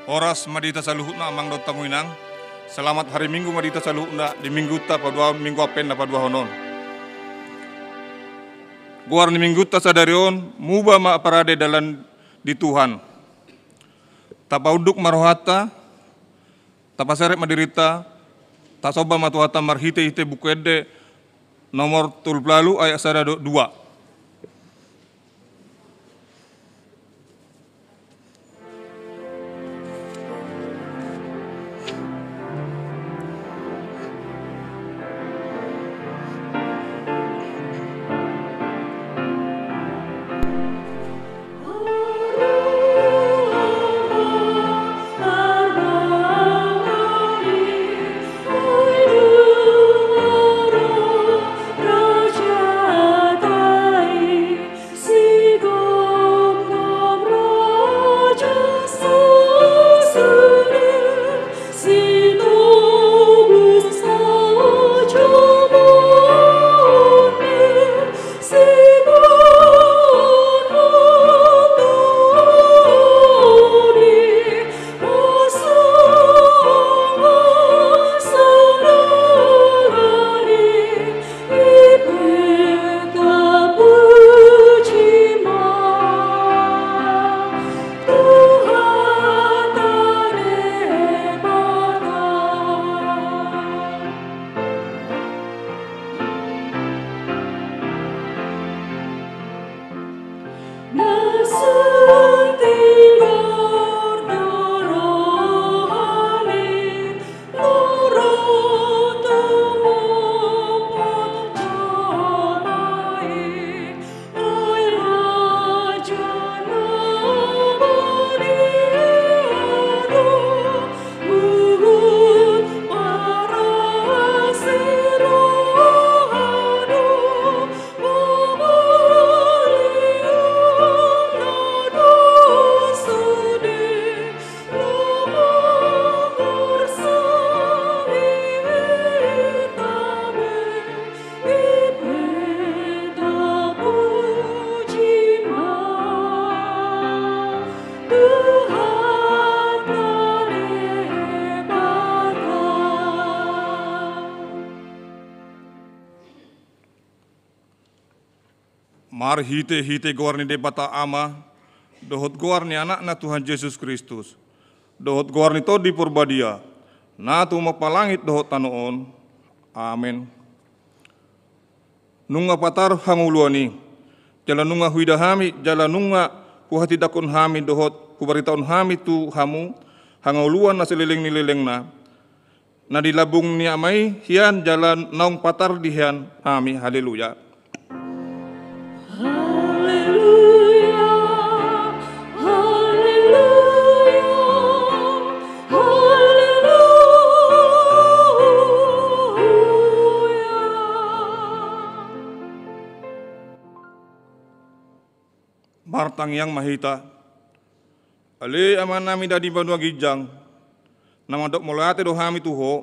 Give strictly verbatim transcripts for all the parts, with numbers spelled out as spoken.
Horas ma di hita saluhutna, amang dohot hamu inang. Selamat hari Minggu ma di hita saluhutna, di mingguta paduahon, minggu Advent na paduahon on. Goar ni mingguta sadari on, muba ma parade dalan di Tuhan. Tapaunduk ma rohanta, tapaserep ma dirinta, tasomba ma Tuhanta marhitehite Buku Ende nomor tolu pulu ualu ayat sada dohot dua. Marhitehite goar ni Debata Ama, dohot goar ni Anakna Tuhan Jesus Kristus, dohot goar ni Tondi Porbadia, na tumompa langit dohot tano on. Amen. Nunga patar hangoluan i, jala nunga huida hami, jala nunga huhatindangkon hami dohot hubaritahon hami tu hamu hangoluan na saleleng ni lelengna, na di lambung ni Ama i hian jala naung patar di hian hami. Haleluya. Haleluya, haleluya, haleluya. Martangiang ma hita. Ale Amanami na di banua ginjang, na mandok mauliate do hami tu Ho,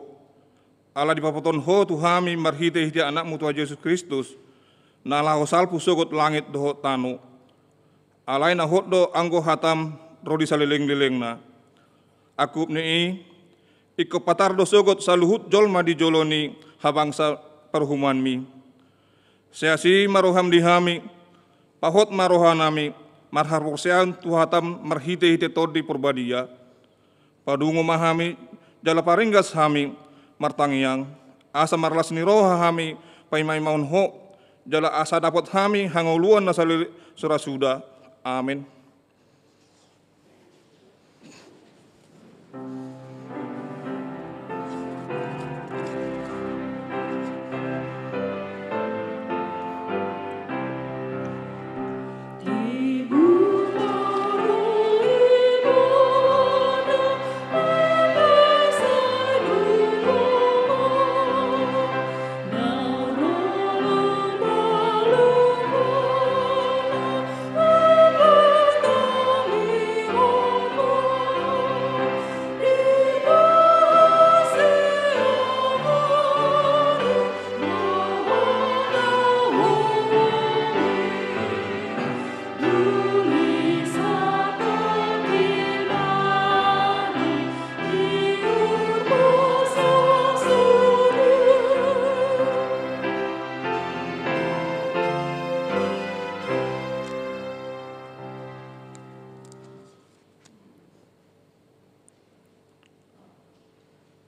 ala dipabotohon Ho tu hami marhitehite Anakmu Tuhan Jesus Kristus, na laho salpu sogot langit dohot tano. Alai na hot do anggo hatam ro di saleleng-lelengna. Angkup ni i, ingkon patar do sogot saluhut jolma di jolo ni habangsa paruhumanmi. Sai asi ma roham di hami, pahot ma rohanami, marhaporseaon tu hatam marhitehite Tondi Porbadia. Padungo ma hami, jala paringgas hami, martangiang, asa marlas ni roha hami, paima-imaon Ho, jala asa dapot hami hangoluan na saleleng so ra suda. Amen.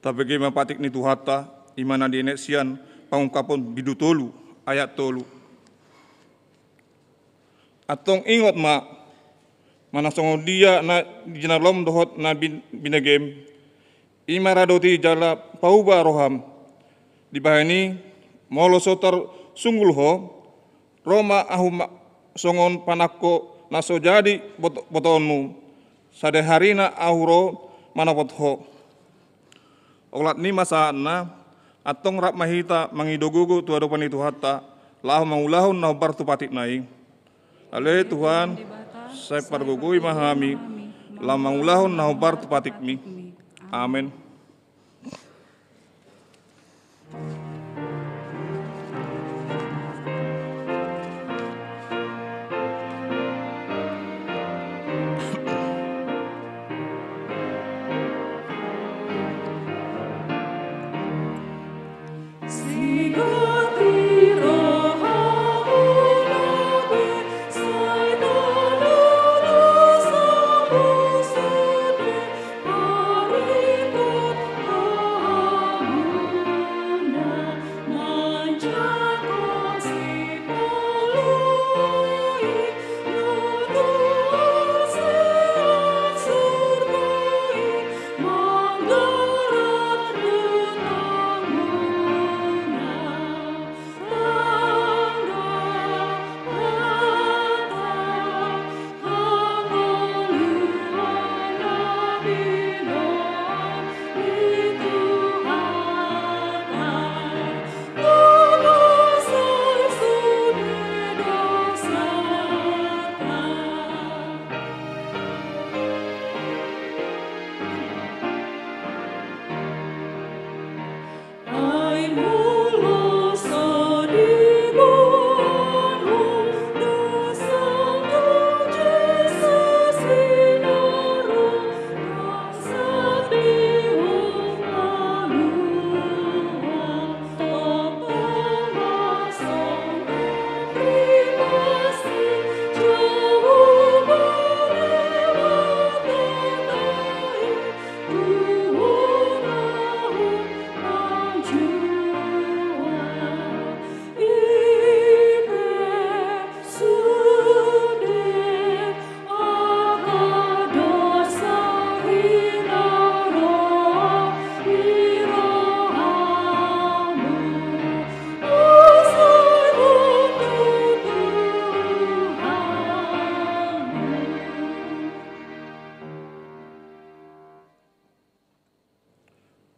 Tabege ma patik ni Tuhanta, i ma na dienet sian Pangungkapon bindu tolu, ayat tolu. Antong ingot ma, manang songon dia na jinalom dohot na bin-, binegem, i ma radoti jala pauba roham. Dibahen i, molo so tarsunggul ho, ro ma ahu ma-, songon panangko na so jadi bot-, botoonmu, sadari ari na ahu ro manopot ho. Olat ni ma saatna, antong rap ma hita mangido gogo tu adopan ni Tuhanta, laho mangulahon na hombar tu patikna i. Ale Tuhan, sai pargogoi ma hami, laho mangulahon na hombar tu patikmi. Amen.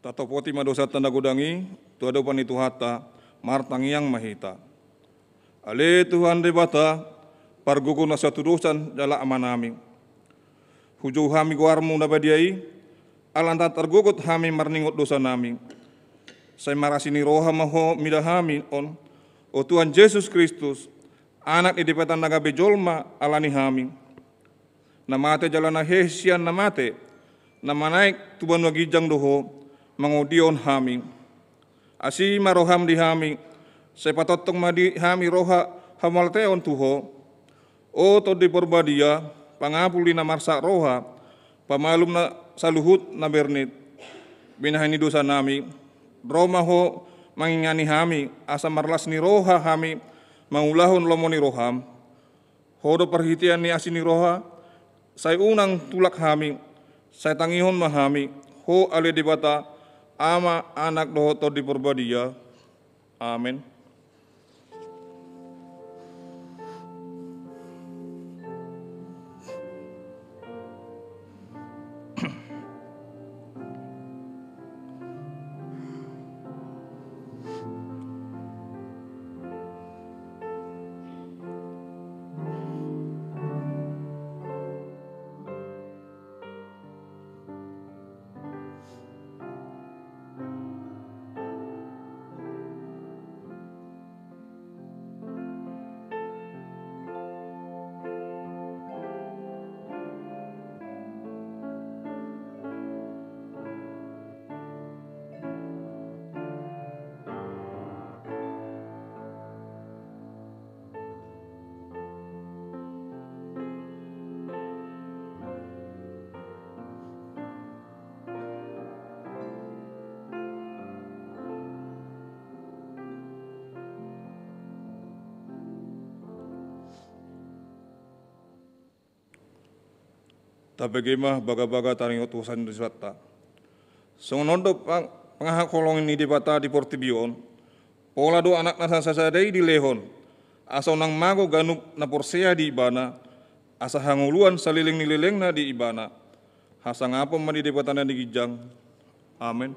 Tatopoti ma dosanta na godang i tu adopan ni Tuhanta, martangiang ma hita. Ale Tuhan Debata, pargogo na so tudosan jala Amanami, hujou hami goarmu na badia i, ala na targogot hami marningot dosanami. Sai marasi ni roha ma Ho mida hami on, o Tuhan Jesus Kristus, Anak ni Debata na gabe jolma ala ni hami, na mate jala na hehe sian na mate, na manaek tu banua ginjang do Ho, mangodihon hami. Asi ma roham di hami, sai patongtong ma di hami roha hamuliateon tu Ho. O Tondi Porbadia, pangapul di na marsak roha, pamalum na saluhut na bernit, binahen ni dosanami, ro ma Ho mangingani hami, asa marlas ni roha hami mangulahon lomo ni roham. Ho do parhitean ni asi ni roha, sai unang tulak hami, sai tangihon ma hami, Ho ale Debata, Ama, Anak dohot Tondi Porbadia. Amen. Tabege ma bagabaga taringot tu hasadiaonta. Songon on do pang-, pangahaholongan ni Debata di portibi on, pola do Anakna na sasada i dilehon, asa unang mago ganup na porsea di Ibana, asa hangoluan saleleng ni lelengna di Ibana. Hasangapon ma di Debata na di ginjang. Amen.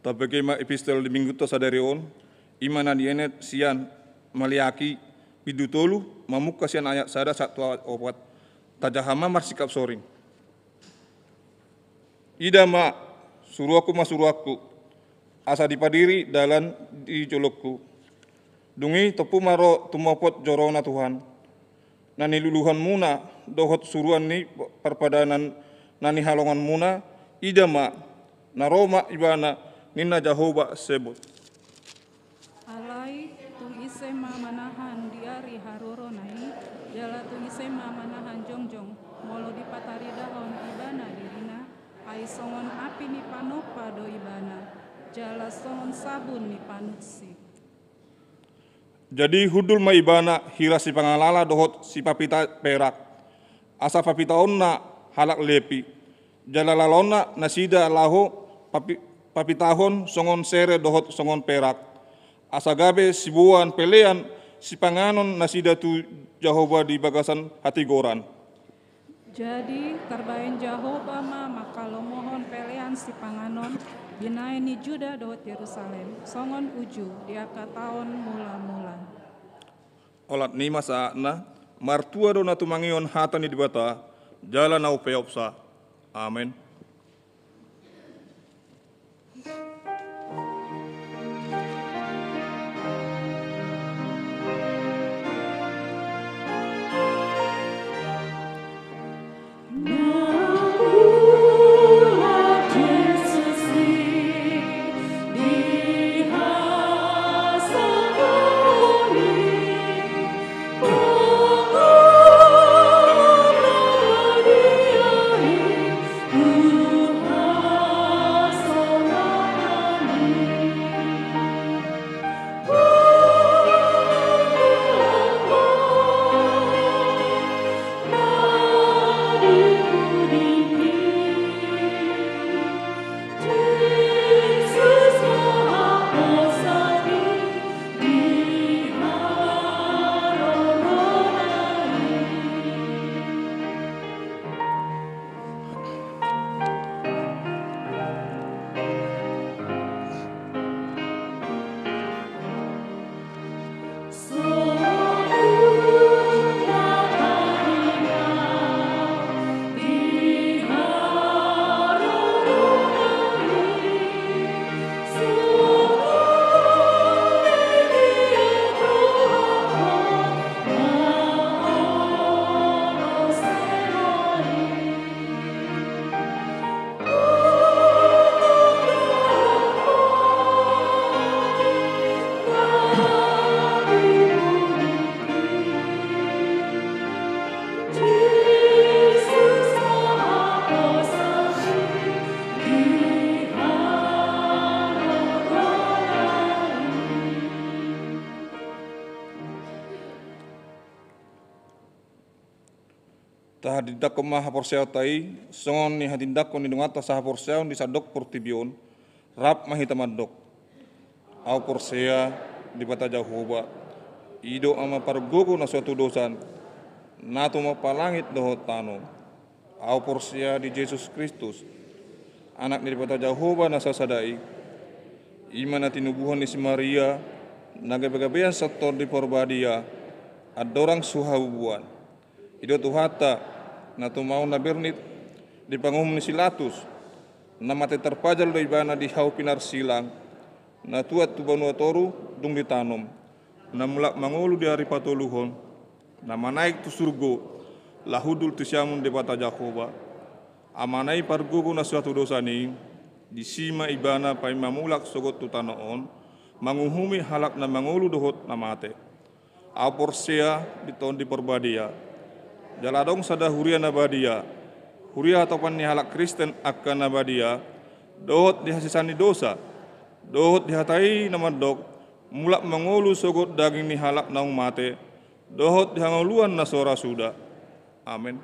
Tabege ma epistel di Minggunta sadari on, i ma na dienet sian Maleaki bindu tolu, mamungka sian ayat sada sahat tu ayat opat. Tajaha ma marsikap soring. Ida ma, suruanku ma suruanku, asa dipadiri dalan di jolongku. Dung i tompu ma ro tumopot jorona Tuhan. Na niluluanmuna dohot suruan ni parpadanan na nihalonganmuna, ida ma, na ro ma Ibana, ninna Jahowa Sebot. Alai tung ise ma manahan di ari harorona i, jala tung ise ma manahan jongjong, molo dipataridahon Ibana dirina, ai songon api ni panompa do Ibana, jala songon sabun ni panuksi. Jadi hundul ma Ibana hira sipangalala dohot sipapita perak, asa papitaonna halak Lepi, jala lalonna nasida laho papi-, papitahon songon sere dohot songon perak, asa gabe siboan pelean sipanganon nasida tu Jahowa di bagasan hatigoran. Jadi tarbahen Jahowa ma manghalomohon pelean sipanganon, binahen ni Juda dohot Jerusalem, songon uju di angka taon mula-mula. Olat ni ma saatna, martua do na tumangihon hata ni Debata, jala na umpeopsa. Amen. Tahatindangkon ma haporseaonta i songon nihatindangkon ni donganta sahaporseaon di sandok portibi on. Rap ma hita mandok: Ahu porsea Debata Jahowa, i do Ama pargogo na so tudosan, na tumompa langit dohot tano. Ahu porsea di Jesus Kristus, Anak ni Debata Jahowa na sasada i, i ma na tinubuhon ni si Maria, na gabegabean sian Tondi Parbadia, andorang so habubuhan. I do Tuhanta, na tumaon na bernit di panguhum ni si Latus, na mate tarpajal do Ibana di hau pinarsilang, na tuat tu banua toru dung ditanom, na mulak mangolu di ari patoluhon, na manaek tu surgo, laho hundul tu siamun Debata Jahowa, Amana i pargogo na so tudosan i. Disi ma Ibana paima mulak sogot tu tano on, manguhumi halak na mangolu dohot na mate. Ahu porsea di Tondi Parbadia. Jala adong sada huria na badia, huria hatopan ni halak Kristen angka na badia, dohot di hasesaan ni dosa, dohot di hata i na mandok: Mulak mangolu sogot daging ni halak naung mate, dohot di hangoluan na so ra suda. Amen.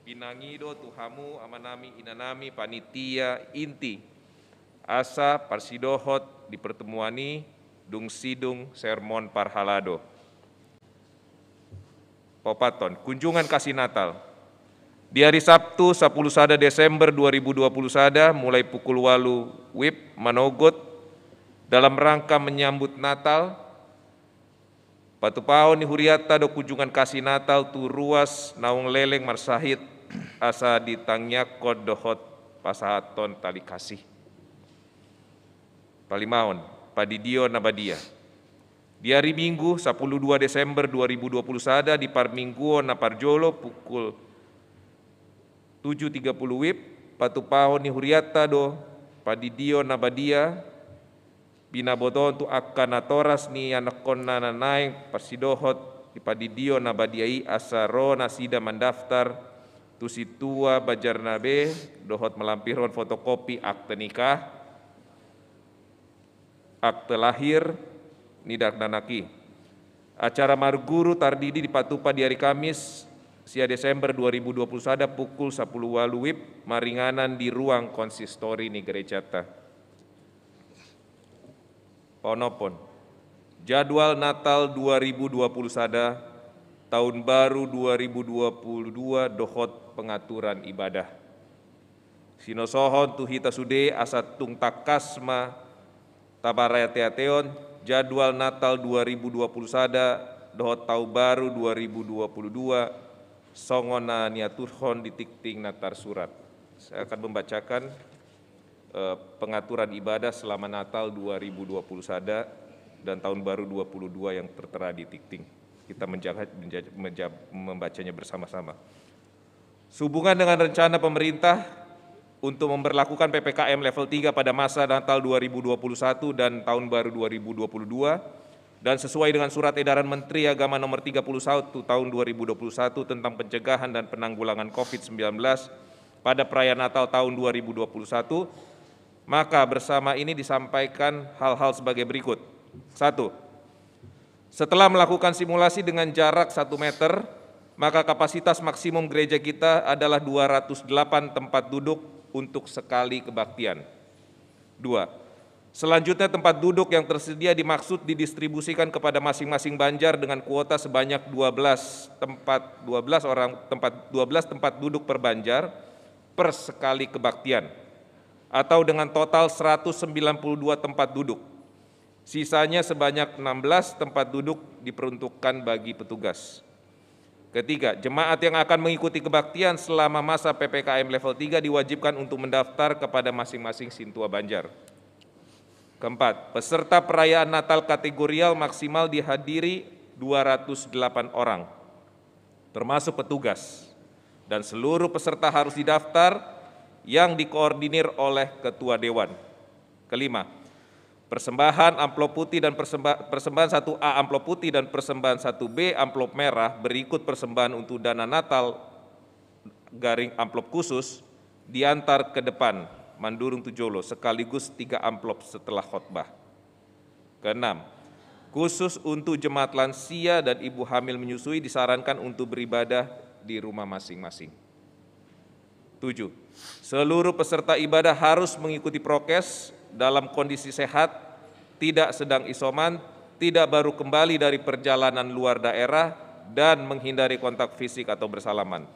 Pinangido tu hamu amanami inanami panitia inti, asa parsidohot di pertemuan i dung sidung sermon parhalado. Paopathon, kunjungan kasih Natal. Di hari Sabtu, sapuluh sada Desember dua ribu dua puluh sada, mulai pukul ualu wib manogot, dalam rangka menyambut Natal, patupaon ni hurianta do kunjungan kasih Natal tu ruas naung leleng marsahit, asa ditangiangkon dohot pasahathon tali kasih. Palimaon, padidion na badia. Di ari Minggu, sapuluh dua Desember dua ribu dua puluh sada, di parmingguon na parjolo pukul tujuh tiga puluh wib, patupaon ni hurianta do padidion na badia, pinabotohon tu angka natoras ni anakkonna na naeng parsidohot di padidion na badia i, asa ro nasida mandaftar tu sintua banjarna be dohot malampirhon fotokopi akte nikah, akte lahir ni dakdanak i. Acara marguru tardidi dipatupa di ari Kamis, sia Desember dua ribu dua puluh sada, pukul sapuluh ualu wib, maringanan di ruang konsistori ni gerejanta. Paonomhon, jadwal Natal dua ribu dua puluh sada, Tahun Baru dua ribu dua puluh dua dohot pengaturan ibadah. Sinosohon tu hita sude asa tung tangkas ma taparhatehateon jadwal Natal dua ribu dua puluh sada dohot Tahun Baru dua ribu dua puluh dua, songon na niaturhon di tingting na tarsurat. Saya akan membacakan eh, pengaturan ibadah selama Natal dua ribu dua puluh satu dan Tahun Baru dua puluh dua yang tertera di Tikting. Kita menjaga, menja- menja- membacanya bersama-sama. Sehubungan dengan rencana pemerintah untuk memberlakukan P P K M level tiga pada masa Natal dua ribu dua puluh satu dan Tahun Baru dua ribu dua puluh dua, dan sesuai dengan Surat Edaran Menteri Agama Nomor tiga puluh satu Tahun dua ribu dua puluh satu tentang pencegahan dan penanggulangan covid sembilan belas pada perayaan Natal tahun dua ribu dua puluh satu, maka bersama ini disampaikan hal-hal sebagai berikut. Satu, setelah melakukan simulasi dengan jarak satu meter, maka kapasitas maksimum gereja kita adalah dua ratus delapan tempat duduk untuk sekali kebaktian. Dua, selanjutnya tempat duduk yang tersedia dimaksud didistribusikan kepada masing-masing banjar dengan kuota sebanyak dua belas tempat, dua belas orang tempat, dua belas tempat duduk per banjar per sekali kebaktian, atau dengan total seratus sembilan puluh dua tempat duduk. Sisanya sebanyak enam belas tempat duduk diperuntukkan bagi petugas. Ketiga, jemaat yang akan mengikuti kebaktian selama masa P P K M level tiga diwajibkan untuk mendaftar kepada masing-masing sintua banjar. Keempat, peserta perayaan Natal kategorial maksimal dihadiri dua ratus delapan orang, termasuk petugas. Dan seluruh peserta harus didaftar yang dikoordinir oleh ketua dewan. Kelima, persembahan amplop putih dan persemba- persembahan satu A amplop putih dan persembahan satu B amplop merah berikut persembahan untuk dana Natal garing amplop khusus diantar ke depan mandurung tu jolo sekaligus tiga amplop setelah khotbah. Keenam, khusus untuk jemaat lansia dan ibu hamil menyusui disarankan untuk beribadah di rumah masing-masing. Tujuh, seluruh peserta ibadah harus mengikuti prokes dalam kondisi sehat, tidak sedang isoman, tidak baru kembali dari perjalanan luar daerah, dan menghindari kontak fisik atau bersalaman.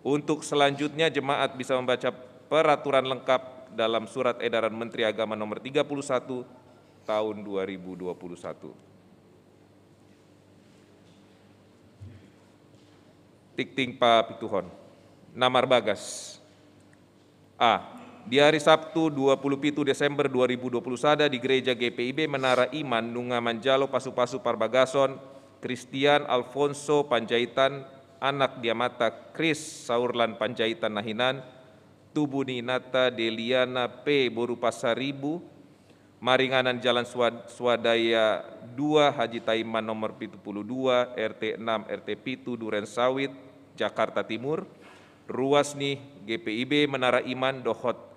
Untuk selanjutnya, jemaat bisa membaca peraturan lengkap dalam Surat Edaran Menteri Agama Nomor tiga puluh satu Tahun dua ribu dua puluh satu. Tikting papituhon. Na marbagas. A. Di hari Sabtu dua puluh pitu Desember dua ribu dua puluh sada di Gereja G P I B Menara Iman nunga manjalo pasu-pasu parbagason Christian Alfonso Panjaitan, anak di amanta Chris Saurlan Panjaitan na hinan, tubu ni inanta Deliana P boru Pasaribu, maringanan di Jalan Swa- Swadaya dua Haji Taiman nomor pitu pulu dua, R T enam, R T pitu, Duren Sawit, Jakarta Timur, ruas ni G P I B Menara Iman dohot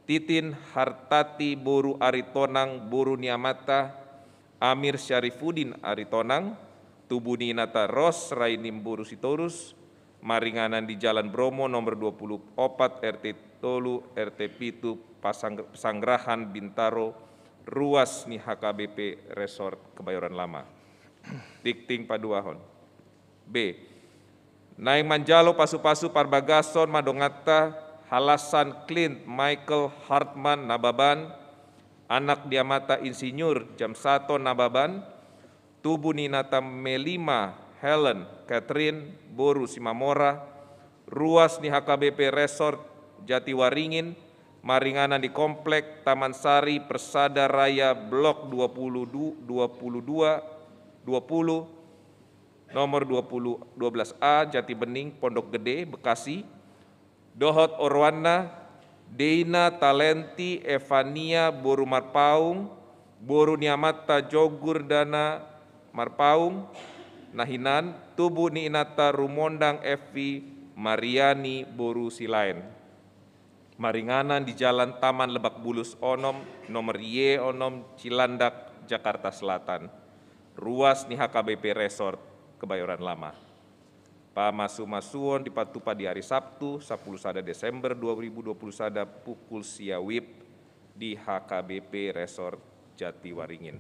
Titin Hartati boru Aritonang boru ni amanta Amir Syarifudin Aritonang, tubu ni inanta Ros Rainim boru Sitorus, maringanan di Jalan Bromo nomor dua pulu opat, R T tolu, R T pitu, Pasang- Pesanggerahan, Bintaro, ruas ni H K B P Resort Kebayoran Lama. Tikting paduahon. B. Naeng manjalo pasu-pasu parbagason ma donganta Halasan Clint Michael Hartman Nababan, anak di amanta Insinyur Jamsato Nababan, tubu ni inanta Melima Helen Catherine boru Simamora, ruas ni H K B P Resort Jatiwaringin, maringanan di Komplek Taman Sari Persada Raya Blok dua pulu dua, dua pulu dua, dua pulu, nomor dua puluh, dua belas A, Jatibening, Pondok Gede, Bekasi, dohot oroanna, Deina Talenti Evania boru Marpaung, boru ni amanta Jogur Dana Marpaung, na hinan, tubu ni inanta Rumondang Evi Mariani boru Silaen. Maringanan di Jalan Taman Lebak Bulus onom, nomor Y onom, Cilandak, Jakarta Selatan. Ruas ni H K B P Resort Kebayoran Lama. Pamasu-masuon dipatupa di hari Sabtu, sapuluh sada Desember dua ribu dua puluh sada, pukul sia W I B di H K B P Resort Jatiwaringin.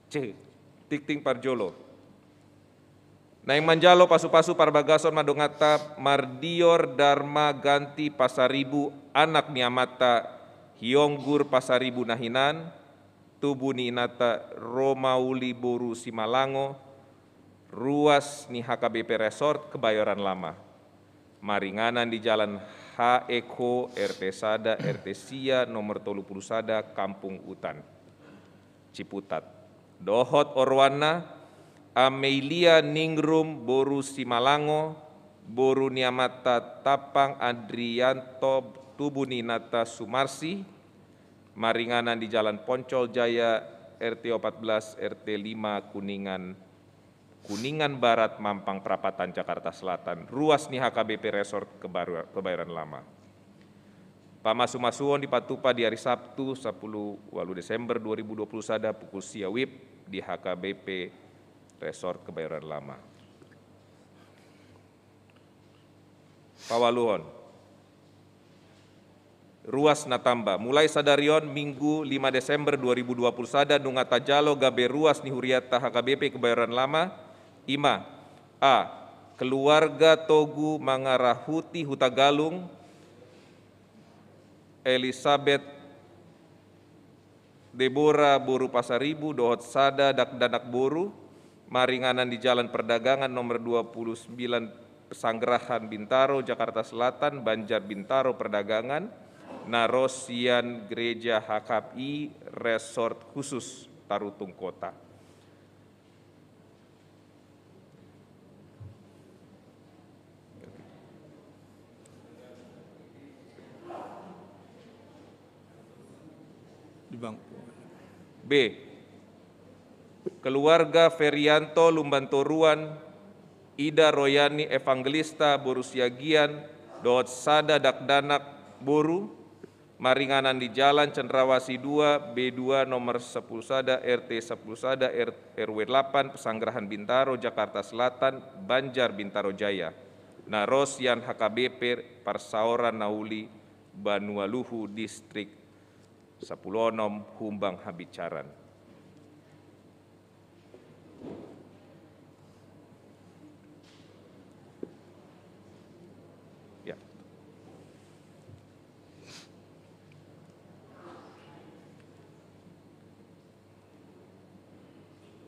C. Tikting parjolo. Naeng manjalo pasu-pasu parbagason ma donganta Mardior Darma Ganti Pasaribu, anak ni amanta Hionggur Pasaribu na hinan, tubu ni inanta Romauli boru Simalango, ruas ni H K B P Resort Kebayoran Lama. Maringanan di Jalan H E Kho, R T sada, R T sia, nomor tolu pulu sada, Kampung Utan, Ciputat. Dohot oroanna, Amelia Ningrum boru Simalango, boru ni amanta Tampang Andrianto, tubu ni inanta Sumarsi, maringanan di Jalan Poncol Jaya, R T opat belas, R T lima, Kuningan, Kuningan Barat, Mampang Prapatan, Jakarta Selatan, ruas ni H K B P Resort Kebaru-, Kebayoran Lama. Pamasumasuon dipatupa di ari Sabtu, sapuluh walu Desember dua ribu dua puluh sada, pukul sia WIB di H K B P Resort Kebayoran Lama. Paualuhon. Ruas na tamba. Mulai sadari on, Minggu, lima Desember dua ribu dua puluh sada, nunga tajalo gabe ruas ni hurianta H K B P Kebayoran Lama, i ma: A. Keluarga Togu Mangarahuti Hutagalung, Elisabet Debora boru Pasaribu dohot sada dakdanak boru, maringanan di Jalan Perdagangan nomor dua puluh sembilan, Pesanggerahan Bintaro, Jakarta Selatan, Banjar Bintaro Perdagangan, na ro sian Gereja H K I Resort Khusus Tarutung Kota. Di bangku. B. Keluarga Ferianto Lumbantoruan, Ida Royani Evangelista boru Siagian, dohot sada dakdanak boru, maringanan di Jalan Cendrawasih dua, B dua, nomor sapuluh sada, R T sapuluh sada, R-, R W delapan, Pesanggerahan Bintaro, Jakarta Selatan, Banjar Bintaro Jaya, na ro sian H K B P Parsaoran Na Uli, Banualuhu, Distrik Sapuluh Onom, Humbang Habincaran. Ya.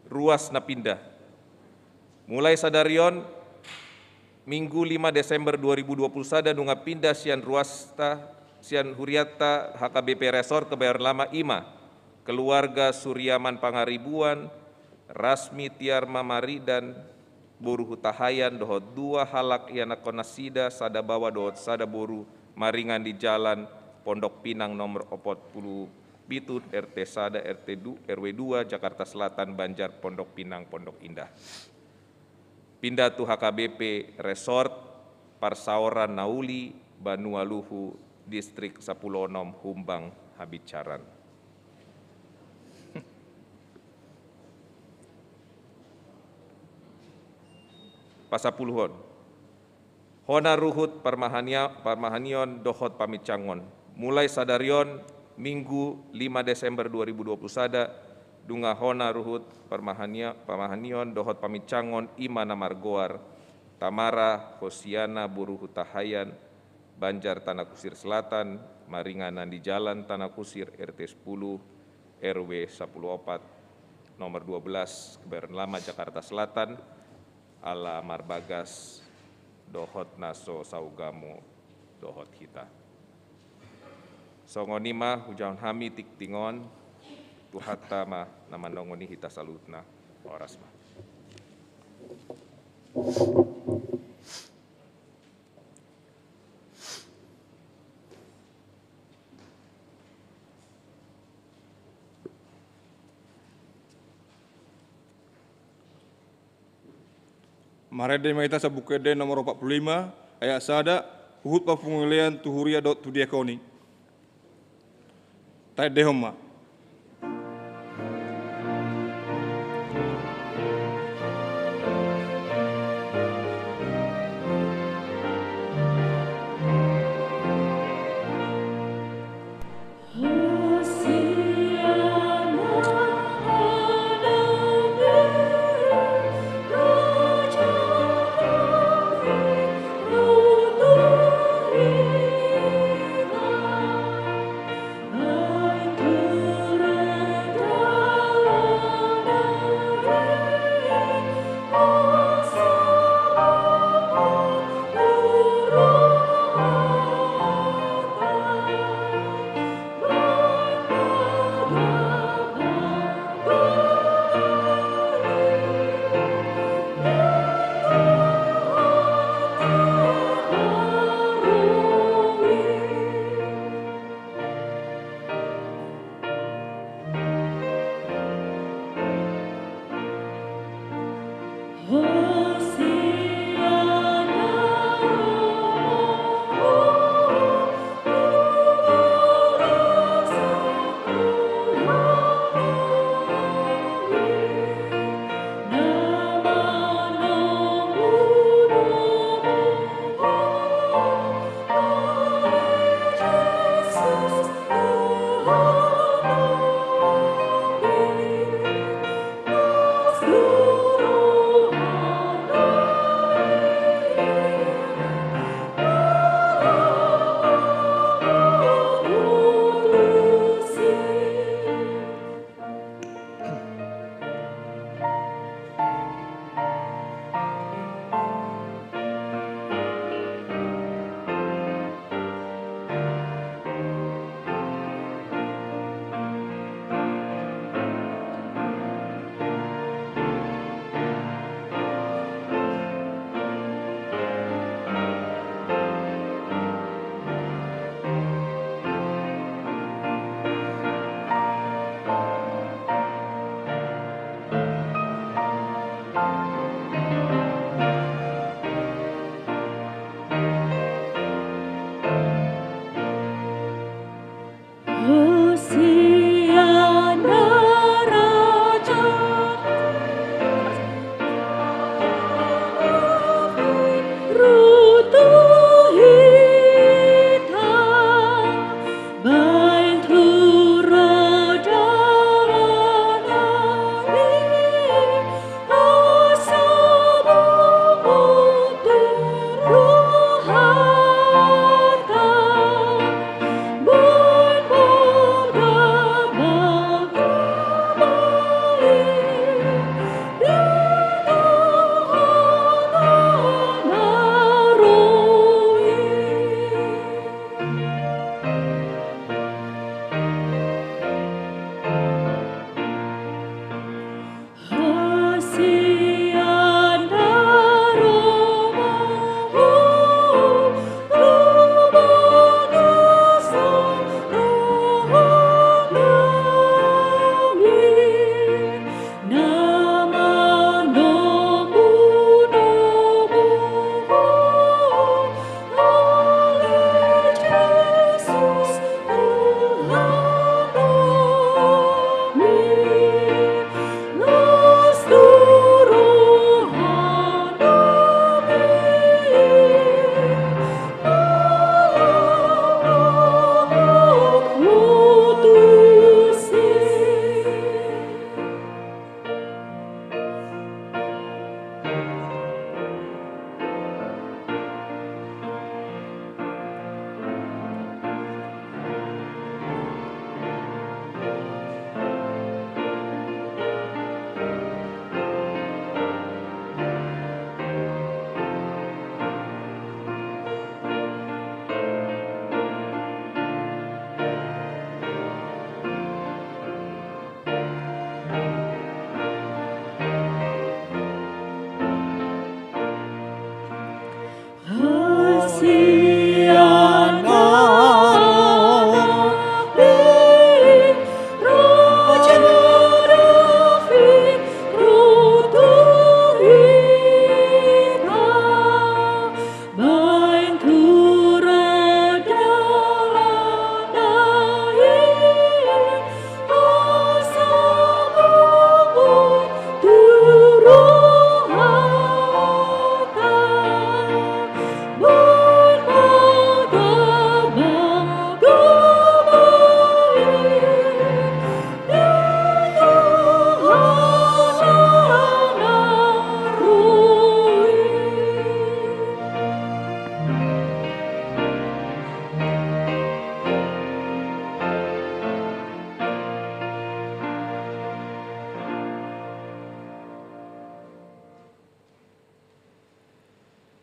Ruas na pinda. Mulai sadari on, Minggu, lima Desember dua ribu dua puluh sada, nunga pinda sian ruasta, sian hurianta H K B P Resort Kebayoran Lama, i ma: keluarga Suriaman Pangaribuan, Rasmi Tiarma Maridan boru Hutahaean, dohot dua halak ianakhonnasida, sada baoa dohot sada boru, maringanan di Jalan Pondok Pinang nomor opat pulu pitu, R T sada, R T du-, R W dua, Jakarta Selatan, Banjar Pondok Pinang, Pondok Indah. Pinda tu H K B P Resort Parsaoran Na Uli, Banualuhu, Distrik Sapuluh Onom, Humbang Habincaran. Pasapuluhon. Hona ruhut parmahania-, parmahanion dohot pamincangon. Mulai sadari on, Minggu, lima Desember dua ribu dua puluh sada, nunga hona ruhut parmahania-, parmahanion dohot pamincangon, i ma na margoar Tamara Hosiana boru Hutahaean, Banjar Tanah Kusir Selatan, maringanan di Jalan Tanah Kusir, R T sepuluh, R W sapuluh opat, nomor dua belas, Kebayoran Lama, Jakarta Selatan, ala marbagas dohot na so saugamo dohot hita. Songon i ma hujahahon hami tingting on, Tuhanta ma na mandongani hita saluhutna. Horas ma. Marende ma hita Sambung Ende nomor opat pulu lima, ayat sada, huhut papungulian tu huria dohot tu diakoni. Taendehon ma.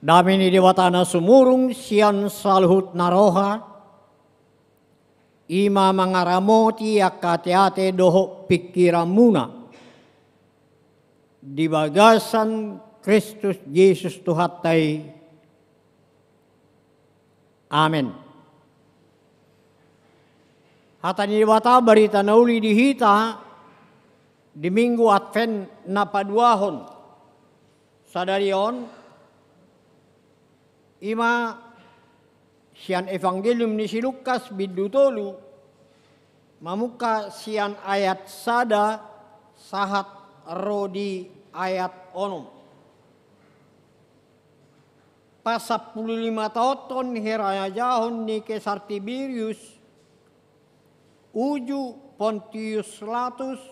Dame ni Debata na sumurung sian saluhut na roha, i ma mangaramoti angka ateate dohot pingkiranmuna di bagasan Kristus Jesus Tuhanta i. Amen. Hata ni Debata barita na uli di hita di Minggu Advent na paduahon sadari on, i ma sian Evangelium ni si Lukas bindu tolu, mamungka sian ayat sada sahat ro di ayat onom. Pasampulu lima taonhon hirajaon ni Kesar Tiberius, uju Pontius Latus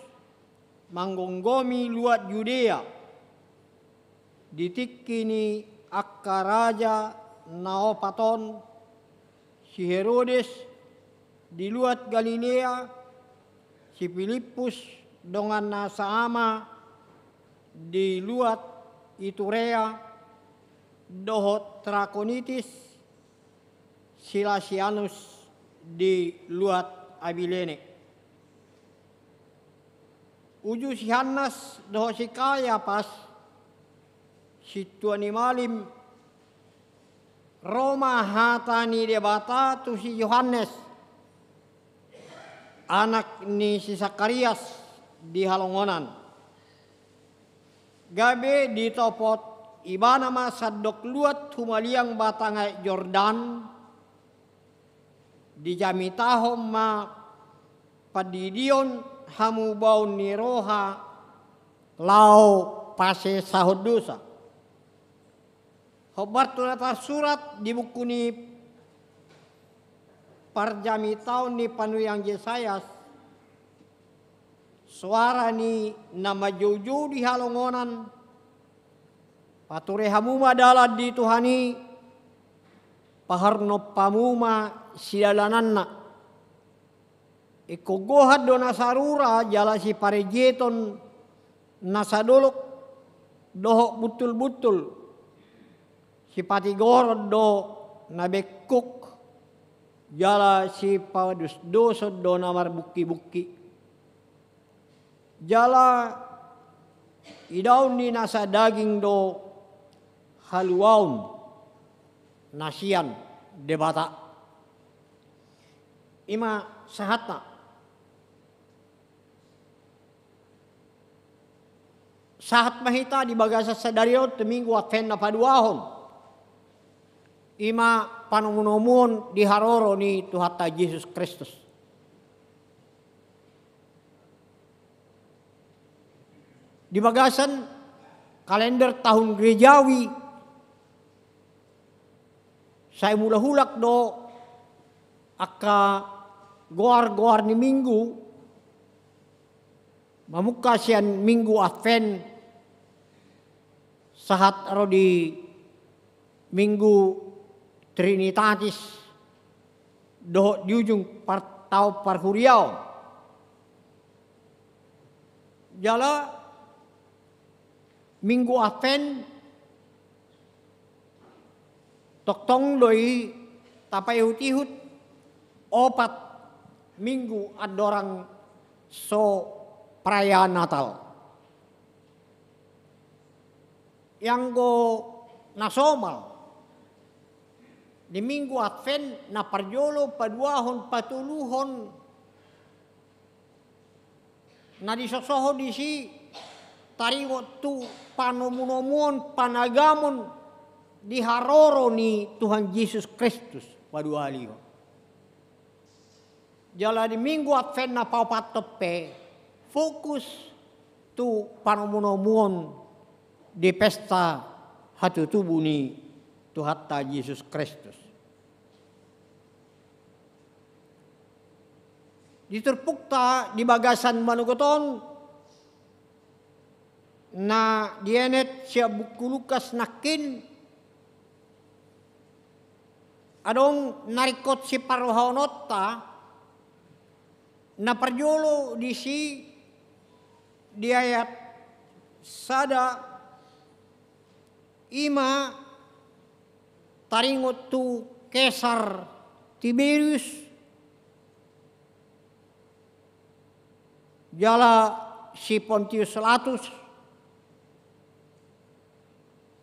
manggomgomi luat Judea, di tingki ni angka raja na opat on, si Herodes di luat Galilea, si Pilippus donganna saama di luat Iturea, dohot Trakonitis, si Lasianus di luat Abilene. Uju si Hannas dohot si Kayapas, sintua ni malim, ro ma hata ni Debata tu si Johannes, anak ni si Sakarias di halongonan. Gabe ditopot ibana ma sandok luat humaliang batang aek Jordan, dijamitahon ma pandidion hamubaon ni roha laho pasesahon dosa. Hombar tu na tarsurat di buku ni parjamitaon ni panurirang Jesayas, soara ni na manjoujou di halongonan, pature hamu ma dalan di Tuhan i, paharnop hamu ma sidalananna. Ingkon gohan do na sarura jala siparejeton na sadolok dohot buntulbuntul, sipatigoron do na bengkuk, jala sipadosdoson do na marbungkibungki. Jala idaon ni nasa daging do haluaon na sian Debata. I ma sahatna. Sahat ma hita di bagasan sadari on tu Minggu Advent na paduahon. I ma panomunomuon di haroro ni Tuhanta Jesus Kristus. Di bagasan kalender tahun gerejawi, sai mulak-mulak do angka goar-goar ni minggu, mamungka sian Minggu Advent sahat ro di Minggu Trinitatis dohot di ujung par-, taon parhuriaon. Jala Minggu Advent tongtong do i tapaihut-ihut opat minggu andorang so perayaan Natal. Ianggo na somal di Minggu Advent, na parjolo, paduahon, patoluhon, na disosohon disi taringot tu panomunomuon, panagamon di haroro ni Tuhan Jesus Kristus paduahalihon. Jala di Minggu Advent na paopathon pe fokus tu panomunomuon di pesta hatutubu ni Tuhanta Jesus Kristus. Di turpukta di bagasan manogot on, na dienet sian buku Lukas nangkin, adong na ringkot siparrohahononta. Na parjolo disi di ayat sada, i ma taringot tu Kesar Tiberius, jala si Pontius Latus,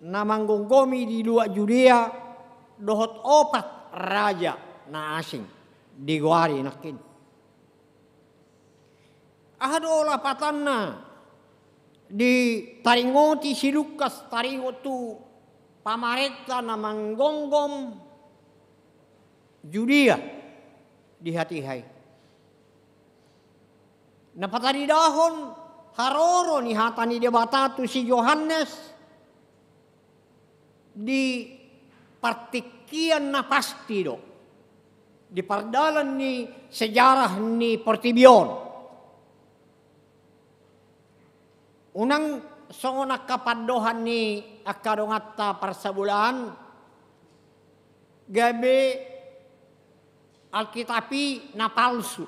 na manggomgomi di luat Judea, dohot opat raja na asing digoari nangkin. Aha do lapatanna ditaringoti si Lukas taringot tu pamarenta na manggomgom Judea di hatiha i? Na pataridahon haroro ni hata ni Debata tu si Johannes di partingkian na pasti do, di pardalan ni sejarah ni portibi on. Unang songon angka pandohan ni angka donganta parsabolaan, gabe Alkitab i na palsu.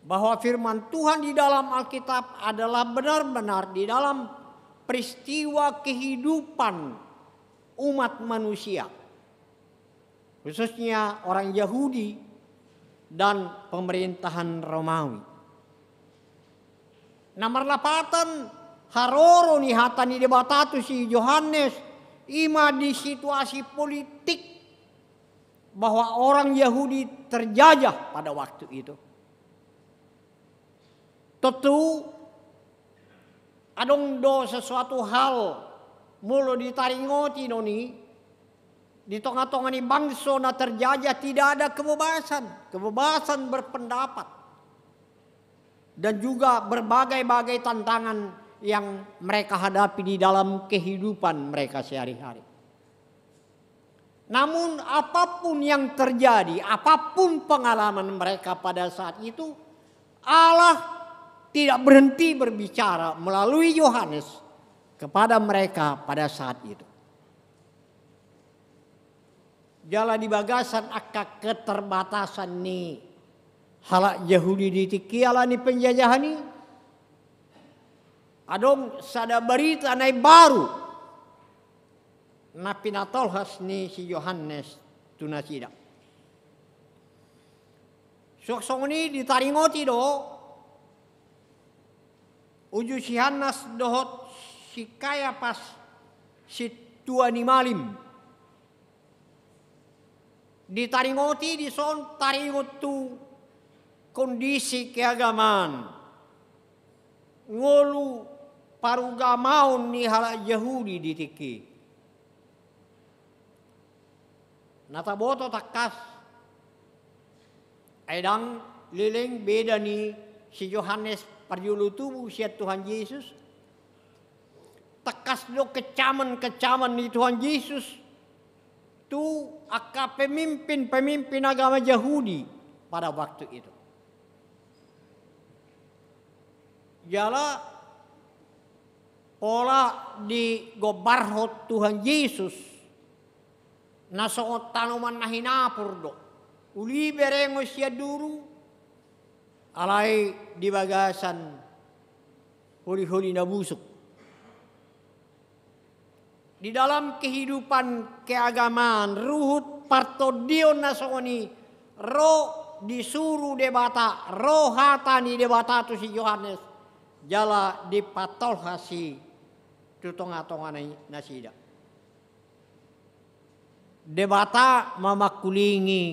Bahwa firman Tuhan di dalam Alkitab adalah benar-benar di dalam peristiwa kehidupan umat manusia, khususnya orang Yahudi dan pemerintahan Romawi. Na marlapatan haroro ni hata ni Debata tu si Johannes, i ma di situasi politik bahwa orang Yahudi terjajah pada waktu itu. Tentu, adong do sesuatu hal, molo ditaringoti non i, di tonga-tonga ni bangso na terjajah tidak ada kebebasan, kebebasan berpendapat, dan juga berbagai-bagai tantangan yang mereka hadapi di dalam kehidupan mereka sehari-hari. Namun, apapun yang terjadi, apapun pengalaman mereka pada saat itu, Allah tidak berhenti berbicara melalui Yohanes kepada mereka pada saat itu. Jala di bagasan angka keterbatasan ni halak Jahudi di tingki ala ni penjajahan i, adong sada barita na imbaru na pinatolhas ni si Johannes tu nasida. Suang songon i ditaringoti do uju si Hannas dohot si Kayapas, sintua ni malim. Ditaringoti dison taringot tu kondisi keagamaan, ngolu parugamaon ni halak Jahudi di tingki. Na taboto tangkas, ai ndang leleng beda ni si Johannes parjolo tubu sian Tuhan Jesus. Tangkas do kecaman-kecaman ni Tuhan Jesus tu angka pemimpin-pemimpin agama Jahudi pada waktu itu. Jala pola digombarhon Tuhan Jesus na songon tanoman na hinapur do. Uli berengon sian duru, alai di bagasan holi-holi na busuk. Di dalam kehidupan keagamaan, ruhut partondion na songon i, ro disuru Debata, ro hata ni Debata tu si Johannes, jala dipatolhas i tu tonga-tonga ni nasida. Debata ma mangkulingi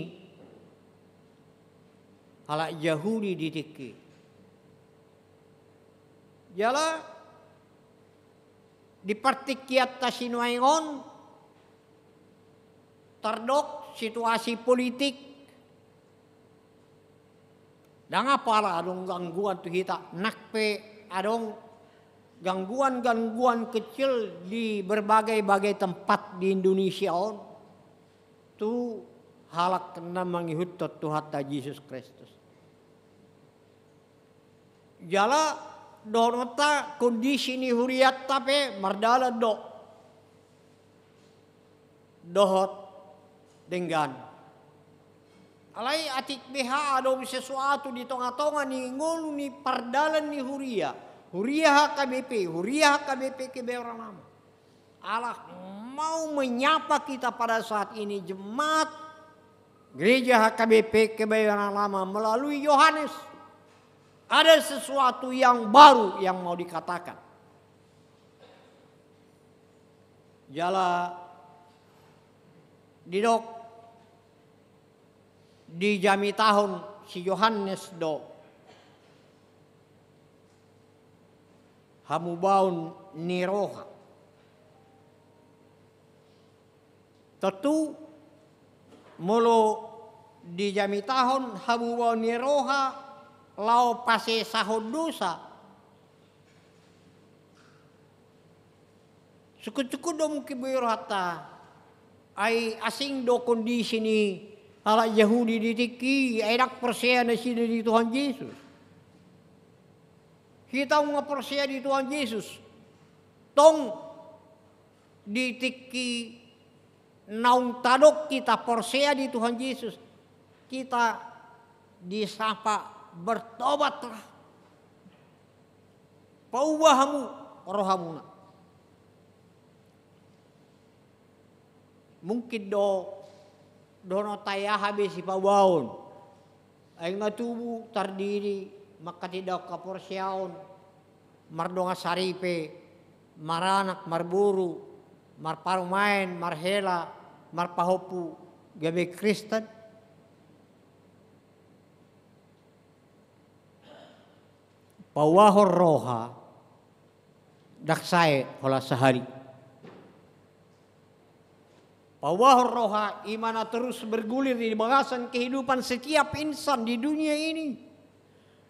halak Jahudi di tingki. Jala di partingkianta sinuaeng on, tardok situasi politik, ndang apala adong gangguan tu hita, nang pe adong gangguan-gangguan kecil di berbagai-bagai tempat di Indonesia on, tu halak na mangihuthon Tuhanta Jesus Kristus. Jala dohononta kondisi ni hurianta pe mardalan do dohot denggan. Alai atik beha adong sesuatu di tonga-tonga ni ngolu ni pardalan ni huria, huria H K B P, huria H K B P Kebayoran Lama. Ala, mm, mau menyapa kita pada saat ini, jemaat Gereja H K B P Kebayoran Lama melalui Yohanes. Ada sesuatu yang baru yang mau dikatakan. Jala didok, dijamitahon si Yohanes do hamubaon ni roha. Tontu molo dijamitahon hamubaon ni roha laho pasesahon dosa, sungkun-sungkun do mungkin boi rohanta, ai asing do kondisi ni halak Jahudi di tingki i, ai ndang porsea nasida di Tuhan Jesus. Hita nunga porsea di Tuhan Jesus. Tong di tingki naung tadok hita porsea di Tuhan Jesus, hita disapa, "Bertobatlah, pauba hamu rohamuna." Mungkin do, dohononta i aha be sipaubaon. Ai nga tubu, tardidi, mangkatindangkon haporseaon, mardongan saripe, maranak, marboru, marparumaen, marhela, marpahompu, gabe Kristen. Paubahon roha ndang sae holan sahali. Paubahon roha i ma na terus bergulir di bagasan kehidupan setiap insan di dunia ini.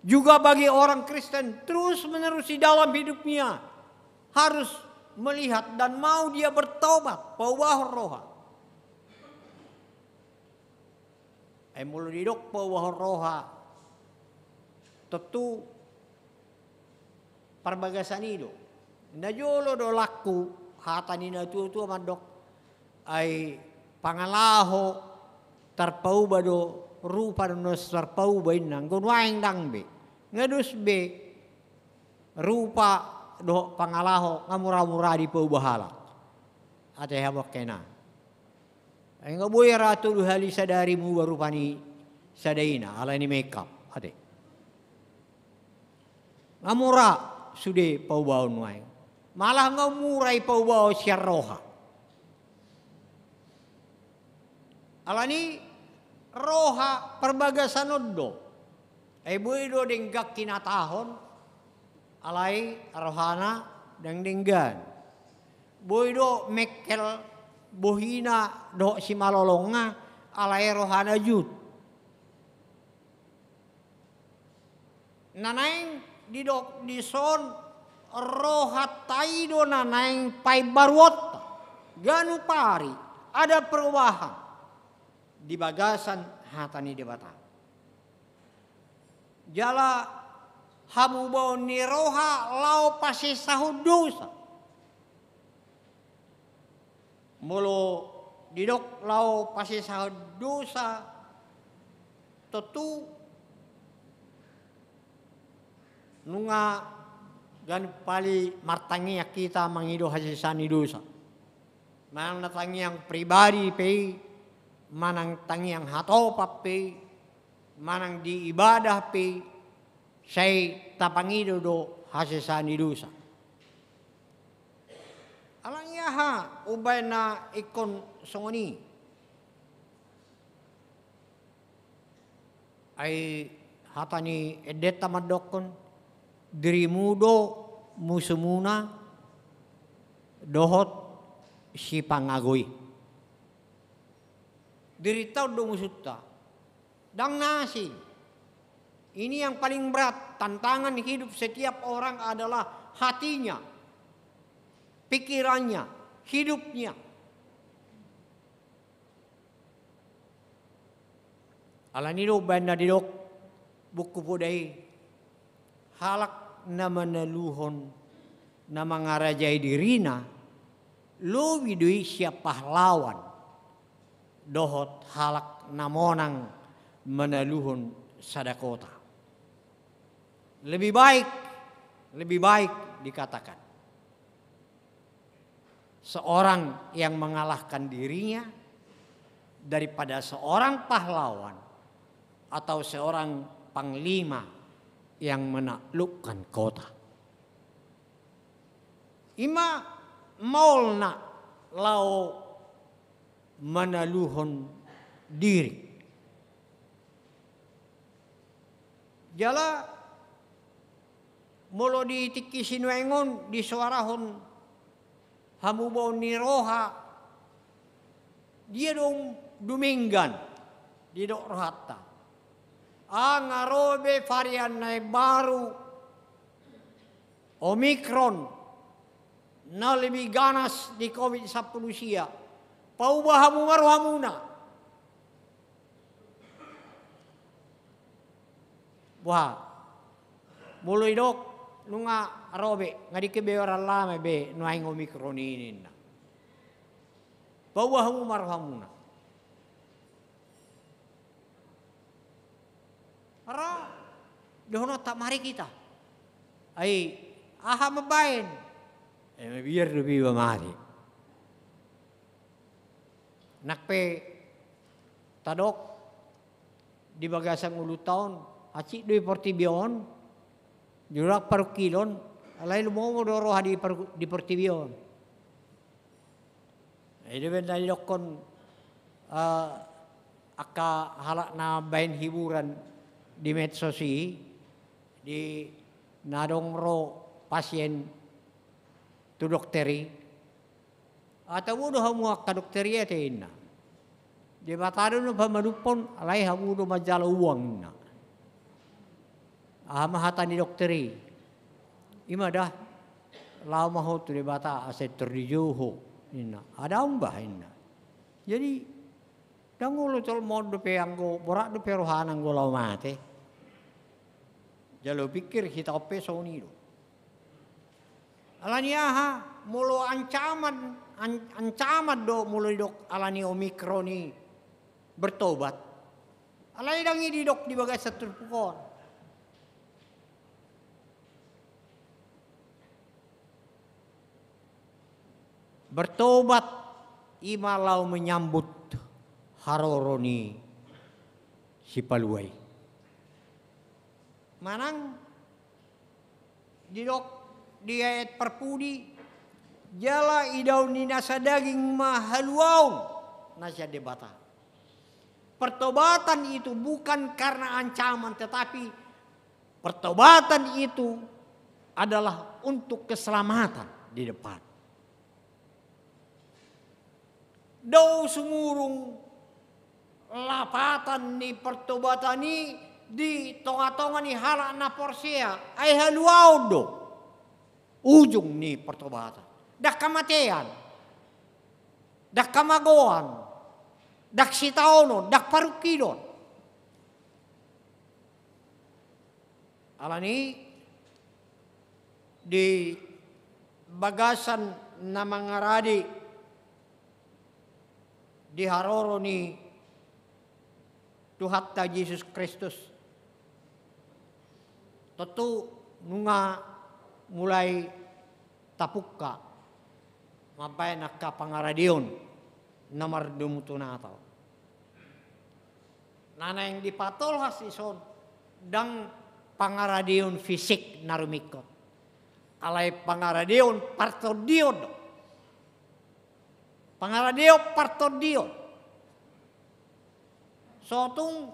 Juga bagi orang Kristen, terus-menerus di dalam hidupnya harus melihat dan mau dia bertobat, paubahon roha. Ai molo didok paubahon roha, tontu parbagasan i do. Na jolo do langku hata ni natua-tua mandok, ai pangalaho tarpauba do rupa, do na so tarpauba inna. Anggo nuaeng ndang be. Nga dos be rupa dohot pangalaho, nga mura-mura dipauba halak. Ate hamu angka inang. Ai nga boi ra tolu hali sadari muba rupa ni sada ina, ala ni makeup, ate. Nga mura sude paubaon nuaeng. Malah nga mura i paubaon sian roha. Ala ni roha parbagasan on do. Ai boi do denggan hinatahon, alai rohana ndang denggan. Boi do mengkel bohina dohot simalolongna, alai rohana jut. Na naeng didok dison, rohanta i do na naeng paimbaruonta. Ganup ari ada perubahan di bagasan hata ni Debata. Jala hamubaon ni roha laho pasesahon dosa. Molo didok laho pasesahon dosa, tontu nunga ganup ari martangiang hita mangido hasesaan ni dosa. Manang na tangiang pribadi pe i, manang tangiang hatopan pe i, manang di ibadah pe i, sai tapangido do hasesaan ni dosa. Alani aha umbahen na ingkon songon i? Ai hata ni endenta mandokkon, dirimu do musumuna dohot sipangago i. Dirinta on do musunta. Ndang na asing. Ini yang paling berat, tantangan hidup setiap orang adalah hatinya, pikirannya, hidupnya. Alani do umbahen na didok Buku Poda i, halak na manaluhon na mangarajai dirina, lobi do i sian pahlawan dohot halak na monang manaluhon sada kota. Lebih baik, lebih baik dikatakan, seorang yang mengalahkan dirinya daripada seorang pahlawan atau seorang panglima yang menaklukkan kota. I ma maolna laho manaluhon diri. Jala molo di tingki sinuaeng on disoarahon hamubaon ni roha, dia do dumenggan didok rohanta. Nga ro be varian na baru, Omikron, na lebih ganas di Covid sampulu sia. Pauba hamu ma rohamuna. Boha? Molo didok nunga ro be, nga dengke be orang lama be nuaeng Omikron i ninna. Pauba hamu ma rohamuna. Ra dohononta, mari hita. Ai aha mambaen? E, mabiar dope iba mate. Nang pe tadok di bagasan ngolunta on, hansit do di portibi on, jolo ndang parungkilon, alai lumomo do roha di par-, di portibi on. I do umbahen na didokkon, eh, angka halak na mambaen hiburan di medsos i, di na adong ro pasien tu dokter i. Ai tabo do hamu angka dokter i ate, inna. Debata do na pamanumhon, alai hamu do manjalo uang, inna. Aha ma hata ni dokter i? I ma da, laho ma ho tu Debata asa tor dijou ho, inna. Adong bah, inna. Jadi, ndang olo jolma on dope anggo borat dope rohana anggo laho mate. Jala hupingkir hita on pe songon i do. Alani aha? Molo ancaman, an-, ancaman do molo didok alani Omikron i bertobat. Alai ndang i didok di bagasan turpuk on. Bertobat i ma laho menyambut haroro ni Sipalua i. Manang didok di ayat parpudi, jala idaon ni nasa daging ma haluaon na sian Debata. Pertobatan itu bukan karena ancaman, tetapi pertobatan itu adalah untuk keselamatan di depan. Dao sumurung lapatan ni pertobatan i di tongatonga ni halak na porsea, ai haluaon do ujung ni pertobatan. Ndang hamatean, ndang hamagoan, ndang sitaonon, ndang parungkilon. Alani i di bagasan na mangarade di haroro ni Tuhanta Jesus Kristus, tontu nunga mulai tapungka mambaen angka pangaradeon na mardomu tu Natal. Na naeng dipatolhas dison ndang pangaradeon fisik na rumingkot, alai pangaradeon partondion do. Pangaradeon partondion. So tung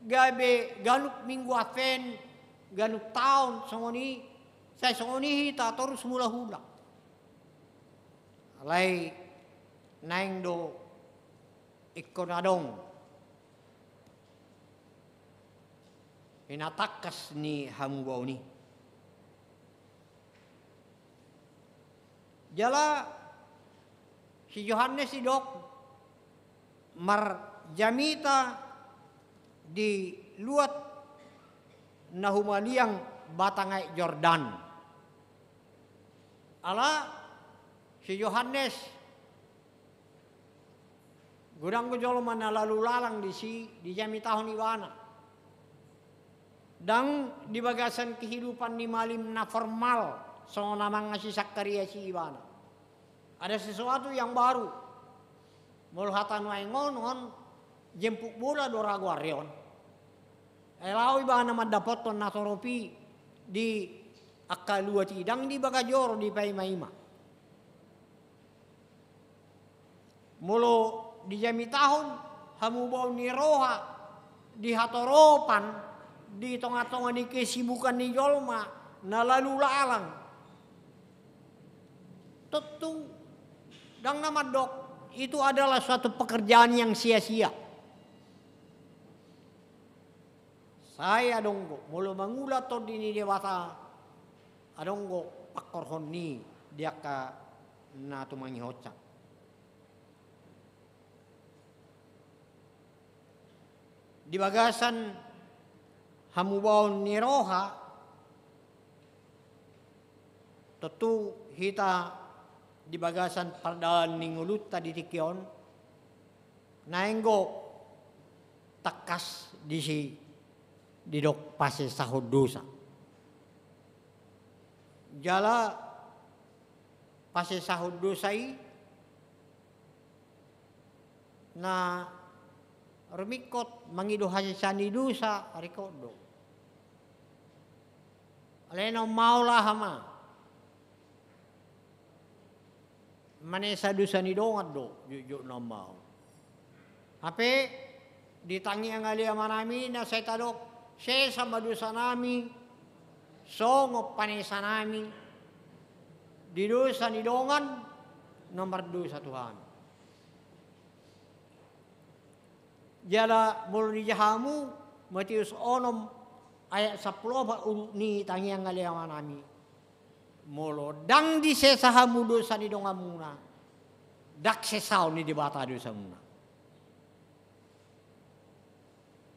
gabe ganup minggu Advent, ganup taon songon i, sai songon i hita torus mulahula. Alai naeng do ingkon adong pinatangkas ni hamubaon i. Jala si Johannes didok marjamita di luat na humaliang batang aek Jordan. Ala si Johannes godang do jolma na lalu lalang disi dijamitahon ibana. Ndang di bagasan kehidupan ni malim na formal songon amangna si Sakarias i ibana. Ada sesuatu yang baru. Molo hata nuaeng on, on jemput bola do ra goarna on. Ai laho ibana mandapothon na torop i di angka luat i, ndang di bagas joro dipaimaima. Molo dijamitahon hamubaon ni roha di hatoropan di tongatonga ni kesibukan ni jolma na lalu lalang, tontu ndang na mandok itu adalah suatu pekerjaan yang sia-sia. Sai adong do molo mangula Tondi ni Debata, adong do pangkorhon ni di angka na tumangihonsa. Di bagasan hamubaon ni roha, tontu hita di bagasan pardalan ni ngolunta di tingki on, naeng do tangkas disi didok pasesahon dosa. Jala pasesahon dosa i na rumingkot mangido hasesaan ni dosa, ringkot do. Alai na ummaol aha ma? Manesa dosa ni dongan do jotjot na ummaol. Hape di tangiang ale Amanami na sai tadok, sesa ma dosanami songon panesanami di dosa ni dongan na mardosa tu hami. Jala molo dijaha hamu, Matius onom ayat sampulu opat, udut ni tangiang ale Amanami. Molo ndang disesa hamu dosa ni donganmuna, ndang sesaon ni Debata dosamuna.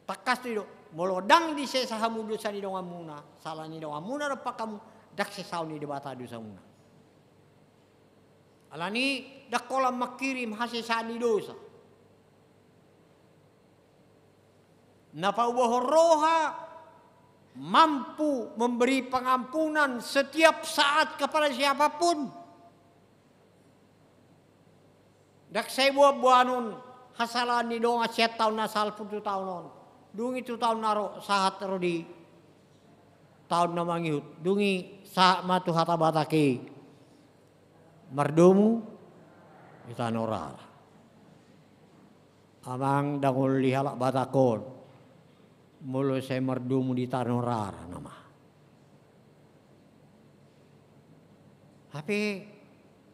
Tangkas do i do, molo ndang disesa hamu dosa ni donganmuna, sala ni donganmuna dompak hamu, ndang sesaon ni Debata dosamuna. Alani ndang holan mangkirim hasesaan ni dosa. Na paubahon roha mampu memberi pengampunan setiap saat kepada siapapun. Ndang sai boanboanon hasalahan ni dongan sian taon na salpu tu taon on. Dung i tu taon na ro, sahat ro di taon na mangihut. Dung i sahat ma tu hata Batak i. Mardomu di tano rara. Amang, ndang uli halak Batak on molo sai mardomu di tano rara nama. Hape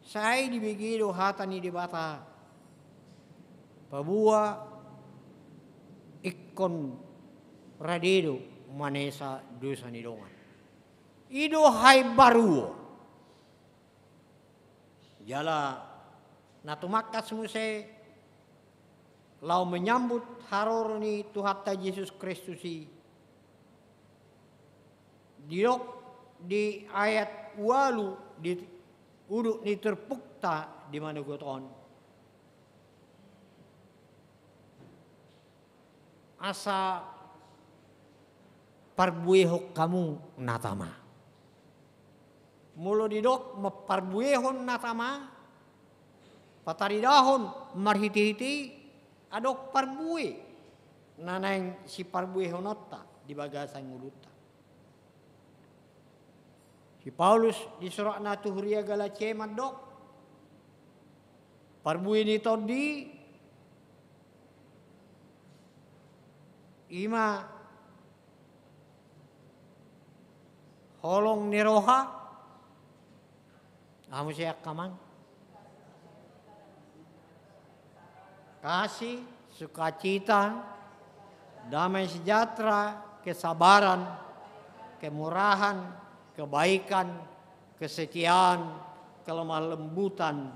sai dibege do hata ni Debata, paboa ingkon rade do manesa dosa ni dongan. I do haimbaruon. Jala na tumangkas muse laho menyambut haroro ni Tuhanta Jesus Kristus i, didok di ayat ualu di udut ni turpukta di manogot on. Asa parbuehon hamu na tama. Molo didok mamparbuehon na tama, pataridahon marhitehite i, adong parbue na naeng siparbuehononta di bagasan ngolunta. Si Paulus di suratna tu huria Galatia i mandok, parbue ni tondi i ma holong ni roha, aha muse angka amang? Kasih, sukacita, damai sejahtera, kesabaran, kemurahan, kebaikan, kesetiaan, kelemah lembutan,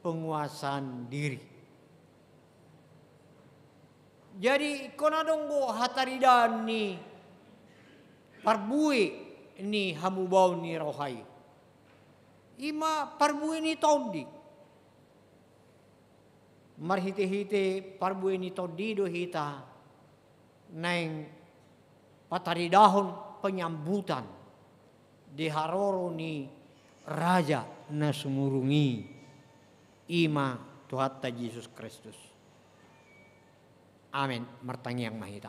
penguasaan diri. Jadi ingkon adong do hataridaan ni parbue ni hamubaon ni roha i. I ma parbue ni tondi. Marhitehite parbue ni tondi do hita naeng pataridahon penyambutan di haroro ni Raja na sumurung i. i ma Tuhanta Jesus Kristus. Amen. Martangiang ma hita.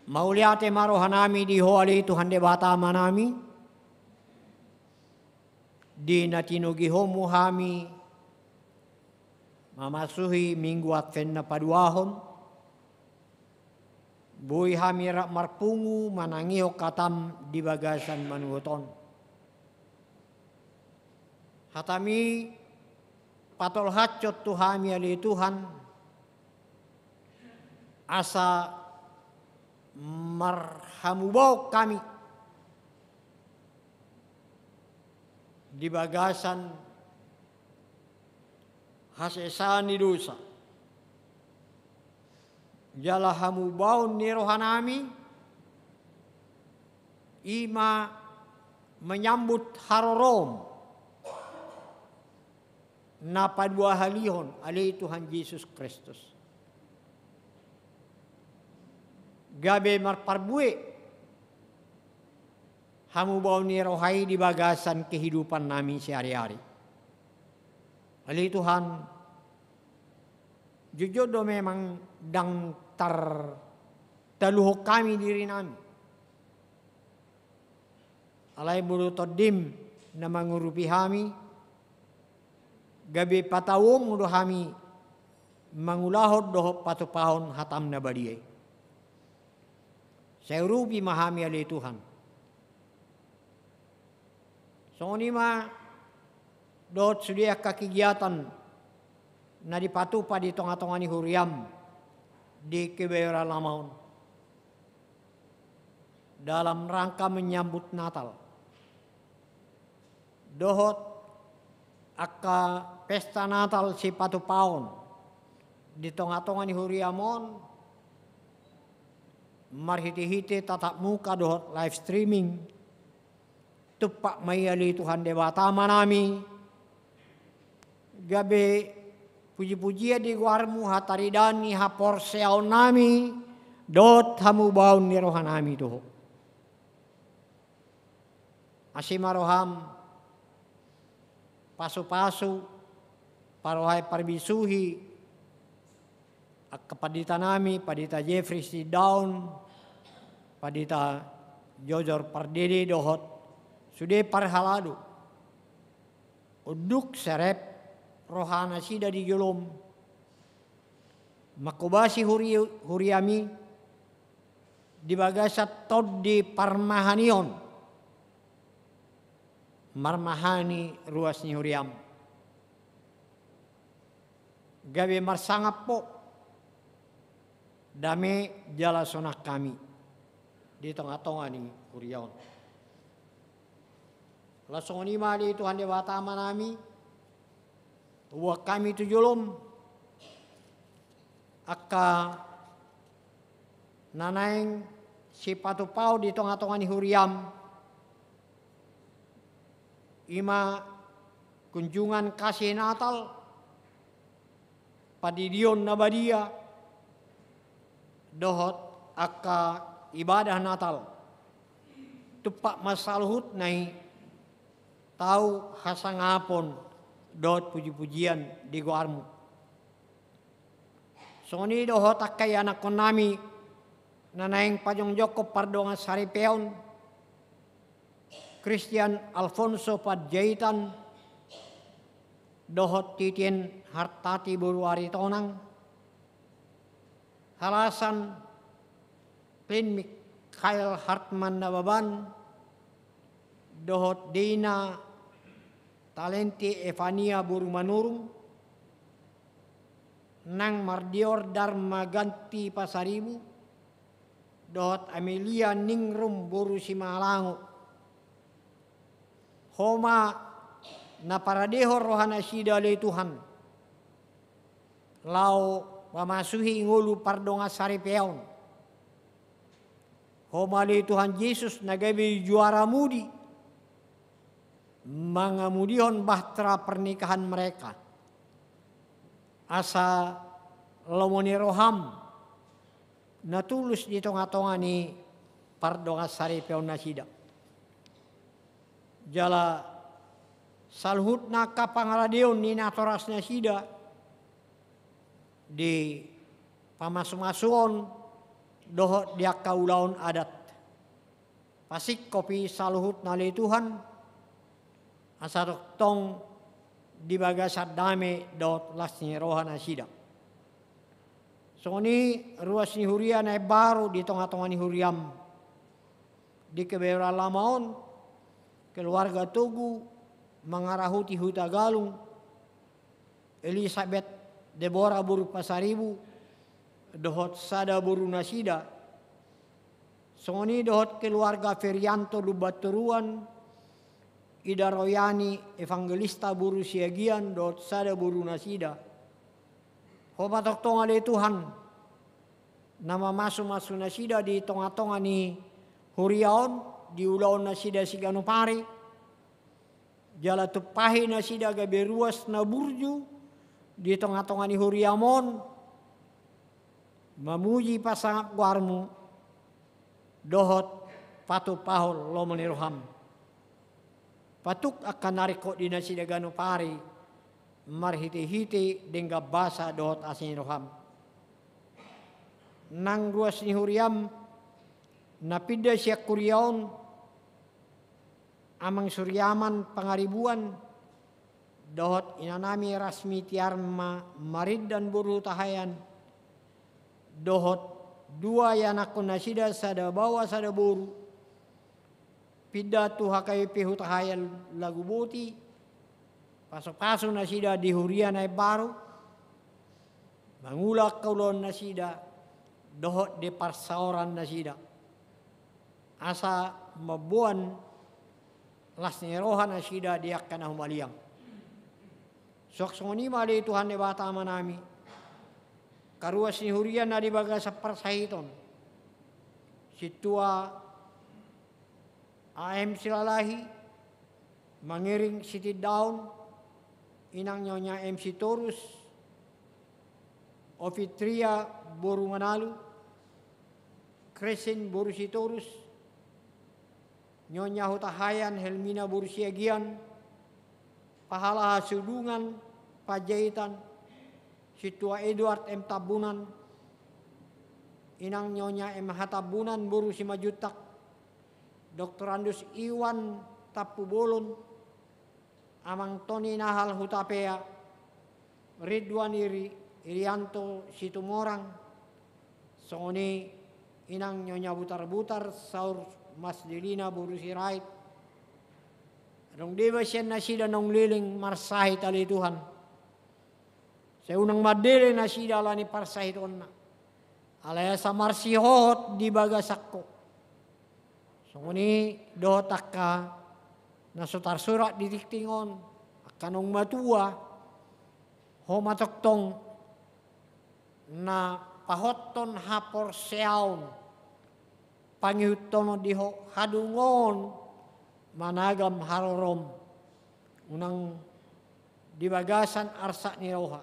Mauliate ma rohanami di Ho ale Tuhan Debata Amanami, di na tinogihonmu hami mamasuhi Minggu Advent na paduahon, boi hami rap marpungu manangihon hatam di bagasan manuhot on. Hatami patolhashon tu hami ale Tuhan, asa marhamubaon hami di bagasan hasesaan ni dosa. Jala hamubaon ni rohanami, i ma menyambut haroroM na paduahalihon ale Tuhan Jesus Kristus. Gabe marparbue hamubaon ni roha i di bagasan kehidupannami sehari-hari. Ale Tuhan, jujur do memang ndang tartaluhon hami dirinami. Alai molo TondiM na mangurupi hami, gabe patauonMu do hami mangulahon dohot patupahon hataM na badia i. Sai urupi ma hami ale Tuhan. Songon i ma dohot sude angka kegiatan na dipatupa di tonga-tonga ni huriaM di Kebayoran Lama on dalam rangka menyambut Natal. Dohot angka pesta Natal sipatupaon di tonga-tonga ni huriaM on, marhite-hite tatap muka dohot live streaming, tumpak ma i ale Tuhan Debata Amanami, gabe puji-pujian di goarMu, hataridaan ni haporseaonnami dohot hamubaon ni rohanami tu Ho. Asi ma rohaM, pasu-pasu, parohai parbisuhi angka panditanami, Pandita Jeffrey Sidaon, Pandita Jojor Pardede dohot sude parhalado. Unduk serep rohanasida di joloM, manghobasi huri-, huriaMi di bagasan tondi parmahanion, marmahani ruas ni huriaM. Gabe marsangap Ho, dame jala sonang hami di tonga-tonga ni huria on. Laos songon i ma ale Tuhan Debata Amanami, huboan hami tu joloM angka na naeng sipatupaon di tonga-tonga ni huriaM, i ma kunjungan kasih Natal, pandidion na badia, dohot angka ibadah Natal. Tumpak ma saluhutna i tau hasangapon dohot puji-pujian di goarMu. Songon i dohot angka ianakhonnami na naeng pajongjongkon pardongan saripeon, Christian Alfonso Panjaitan, dohot Titien Hartati boru Aritonang, Halasan Klin Mikhail Hartman Nababan, dohot Deina Talenti Evania boru Manurung, nang Mardior Darmaganti Pasaribu, dohot Amelia Ningrum boru Simalango. Ho ma na paradehon rohanasida ale Tuhan, laho mamasuhi ngolu pardongan saripeon. Ho ma ale Tuhan Jesus na gabe juaramudi mangamudihon bahtera pernikahan mereka. Asa lomo ni roham na tulus di tonga-tonga ni pardongan saripeonnasida. Jala Saluhutna angka pangaradeon ni natorasnasida di pamasumasuon dohot di angka ulaon adat. Pasingkop i saluhutna ale Tuhan, asa tongtong di bagasan dame dohot las ni rohanasida. Songon i ruas ni huria na imbaru di tongatonga ni huriam. Di kebebaran lama on, keluarga Togu mangarahuti Hutagalung, Elisabet Debora boru Pasaribu, dohot sada borunasida. Songon i dohot keluarga Ferianto Lumbantoruan, Ida Royani Evangelista boru Siagian, dohot sada borunasida. Ho ma tongtong ale Tuhan, na mamasumasu nasida di tongatonga ni huria on, di ulaonnasida siganup ari, jala tumpahi nasida gabe ruas na burju di tongatonga ni huriam on, mamuji pasangap goarmu, dohot patupahon lomo ni roham. Patuk angka na ringkot di nasida ganup ari, marhitehite denggan basa dohot asi ni roham. Nang ruas ni huriam, na pinda sian huria on, Amang Suriaman Pangaribuan, dohot inanami Rasmi Tiarma Marindan boru Hutahaean, dohot dua ianakkonnasida sada baoa sada boru, pinda tu H K B P Hutahaean Laguboti, pasupasu nasida di huria na imbaru, mangula angka ulaonnasida, dohot di parsaorannasida. Asa mamboan las ni rohanasida di angka na humaliang. Suang songon i ma ale Tuhan Debata Amanami, angka ruas ni huria na di bagasan parsahiton, Sintua A M Silalahi, mangiring sitindaon, inang Nyonya M Sitorus, Ovitria boru Manalu, Kresin boru Sitorus, Nyonya Hutahaean Helmina boru Siagian, Pahalaha Sudungan Panjaitan, Sintua Edward M Tambunan, inang Nyonya M H Tambunan boru Simanjuntak, Doktorandus Iwan Tampubolon, Amang Toni Nahal Hutapea, Ridwan Iri-, Irianto Situmorang, songon i inang Nyonya Butarbutar, saur Mas Delina boru Sirait. Adong deba sian nasida naung leleng marsahit ale Tuhan. Sai unang mandele nasida ala ni parsahitonna. Alai asa marsihohot di bagasan Ho. Songon i dohot angka na so tarsurat di tingting on, angka naung matua, Ho ma tongtong na pahothon haporseaon, pangihuthonon di Ho hadungon managam harorom, unang di bagasan arsak ni roha.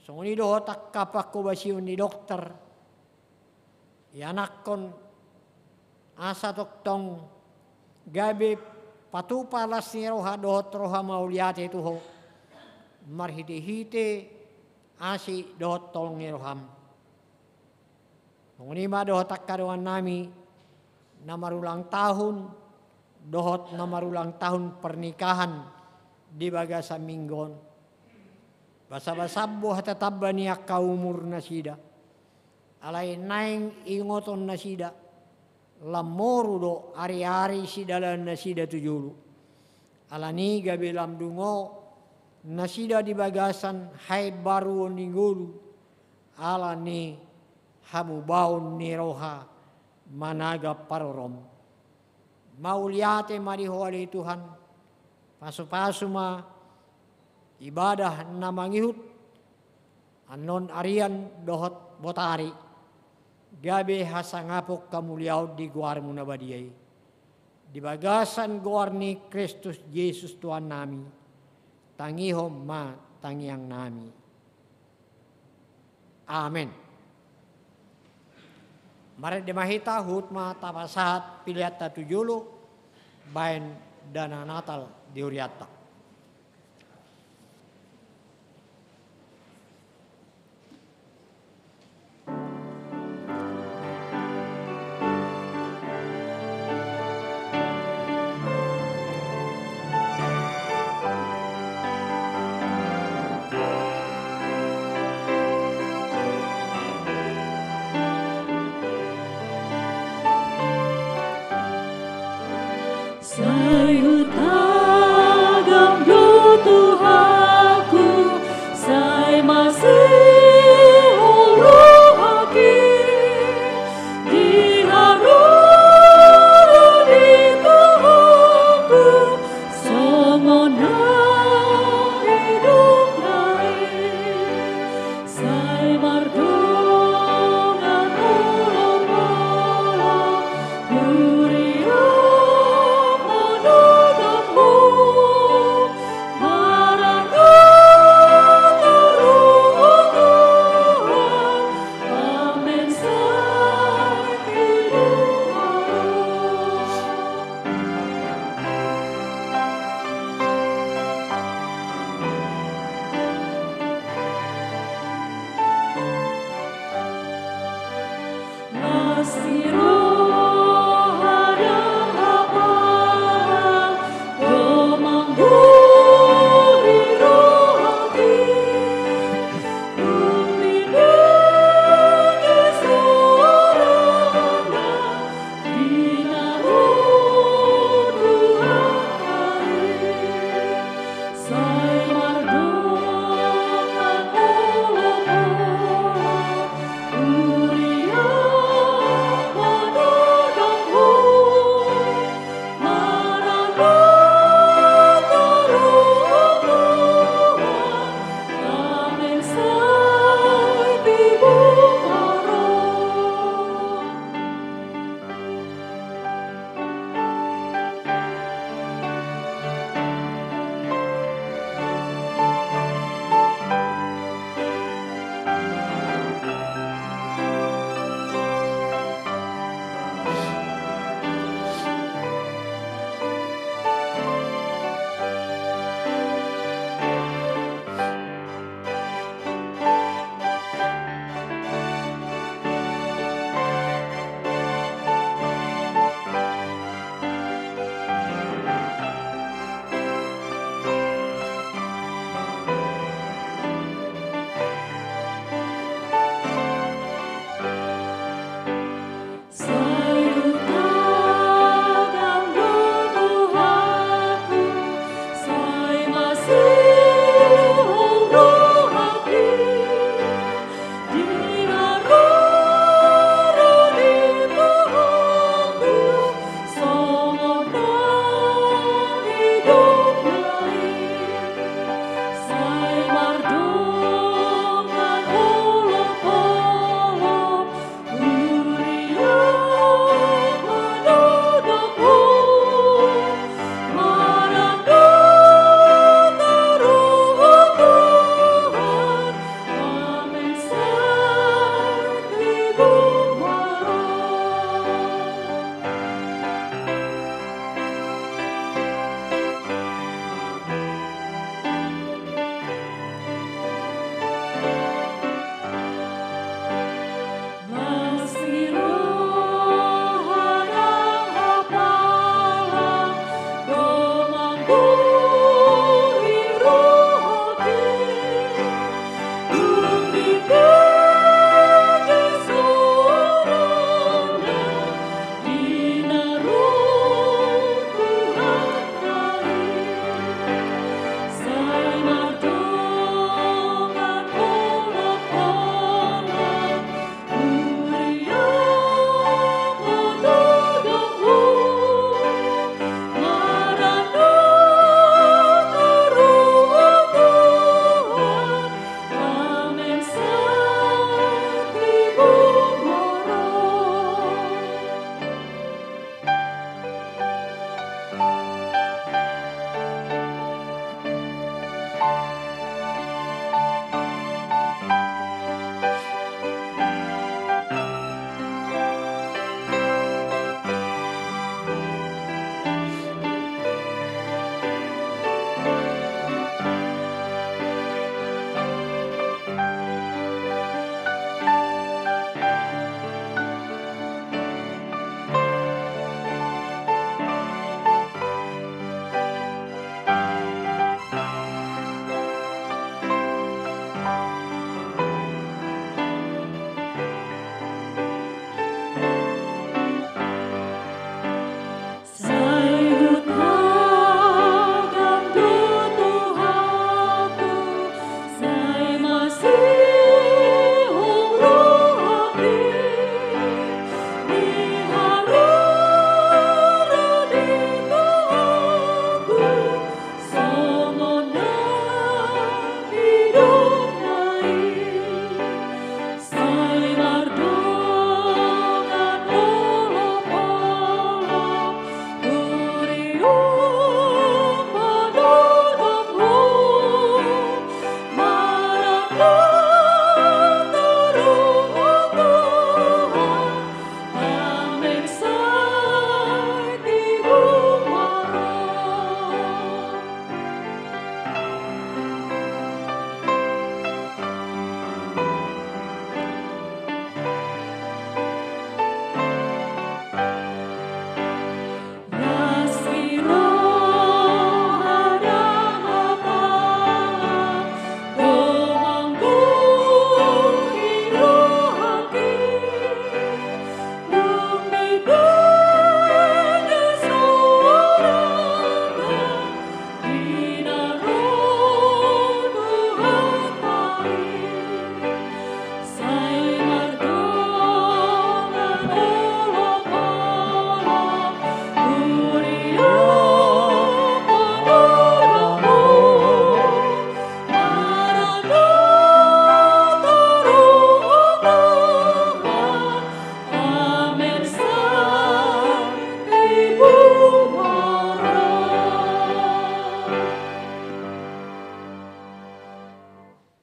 Songon i dohot angka panghobasion ni dokter, ianakhon asa tongtong gabe patupa las ni roha dohot roha mauliate tu Ho, marhitehite asi dohot holong ni roham. Songon i ma dohot angka dongannami na marulang tahun, dohot na marulang tahun pernikahan di bagasan minggu on. Basabasam do hata tamba ni angka umurnasida. Alai naeng ingoton nasida, lam moru do ariari sidalanannasida tu jolo. Alani gabe lam dungo nasida di bagasan haimbaruon ni ngolu, ala ni hamubaon ni roha managam harorom. Mauliate ma di Ho ale Tuhan, pasupasu ma ibadah na mangihut annon arian dohot botari, gabe hasangapon hamuliaon di goarmu na badia i. Di bagasan goar ni Kristus Jesus Tuhannami, tangihon ma tangiangnami. Amen. Marende ma hita, huhut ma tapasahat peleanta tu jolo, baen dana Natal di hurianta.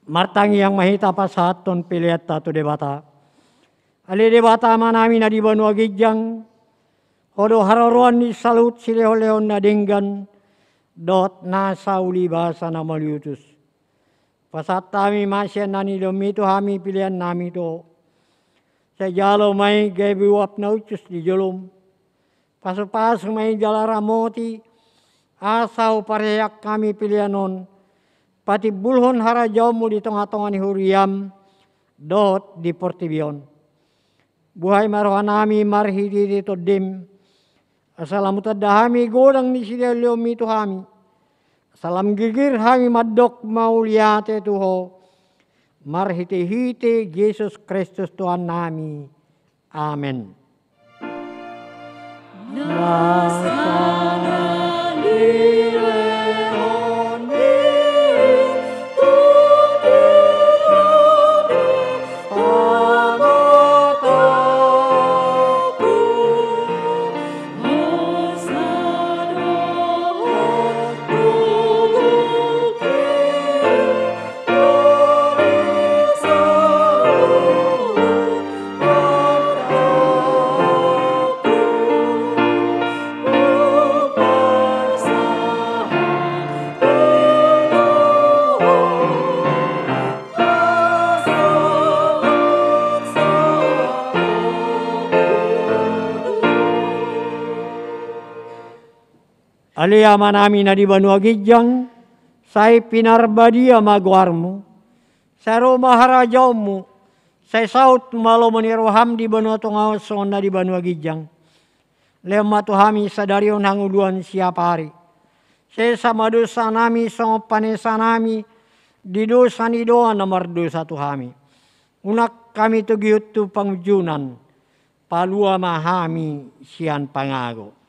Martangiang ma hita pasahathon peleanta tu Debata. Ale Debata Amanami na di banua ginjang, Ho do haroroan ni saluhut silehonlehon na denggan dohot nasa ulibasa na mauliutus. Pasahat hami ma sian na nilehonMi tu hami peleannami tu Ho. Sai jalo ma i gabe uap na uncus di joloM. Pasupasu ma i jala ramoti, asa hupareak hami pelean on patimbulhon harajaonMu di tongatonga ni huriaM dohot di portibi on. Buhai ma rohanami marhitehite TondiM, asa lam hutanda hami godang ni silehonlehonMi tu hami, asa lam girgir hami mandok mauliate tu Ho, marhitehite Jesus Kristus Tuhannami. Amen. Ale Amanami na di banua ginjang, sai pinarbadia ma goarMu, sai ro ma harajaonMu, sai saut ma lomo ni rohaM di banua tonga on songon na di banua ginjang. Lehon ma tu hami sadari on hangoluan siapari. Sesa ma dosanami songon panesanami di dosa ni doa na mardosa tu hami. Unang hami togihon tu pangunjunan, palua ma hami sian pangago.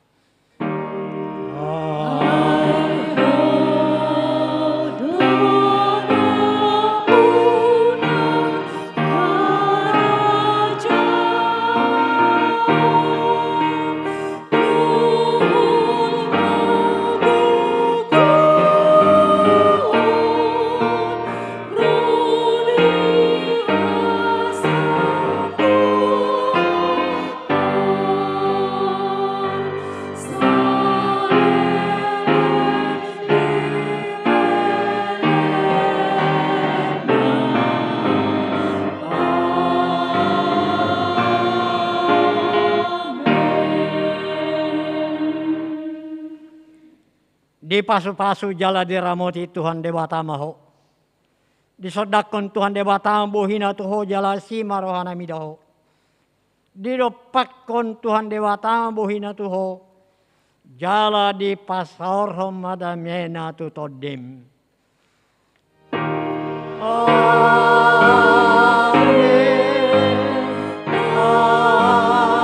Dipasupasu jala diramoti Tuhan Debata ma ho. Disondangkon Tuhan Debata bohiNa tu ho jala asi ma rohaNa mida ho. Didompakkon Tuhan Debata bohiNa tu ho jala dipasaorhon ma dameNa tu tondim. Amen. Amen. Amen.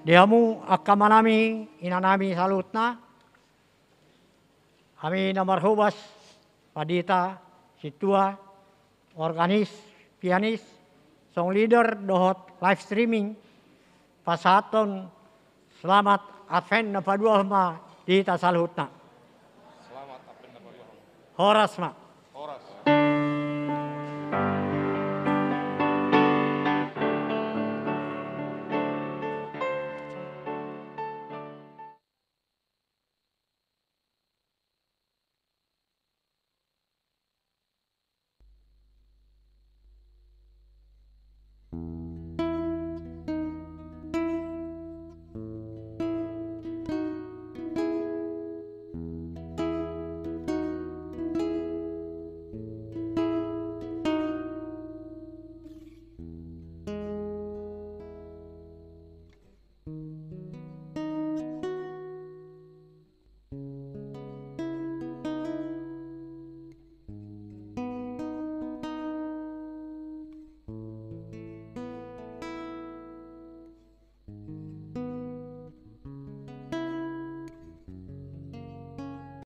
Di hamu angka amanami, inanami saluhutna, hami na marhobas, pandita, sintua, organis, pianis, song leader, dohot live streaming, pasahathon selamat Advent na paduahon ma di hita saluhutna. Selamat Advent na paduahon. Horas ma.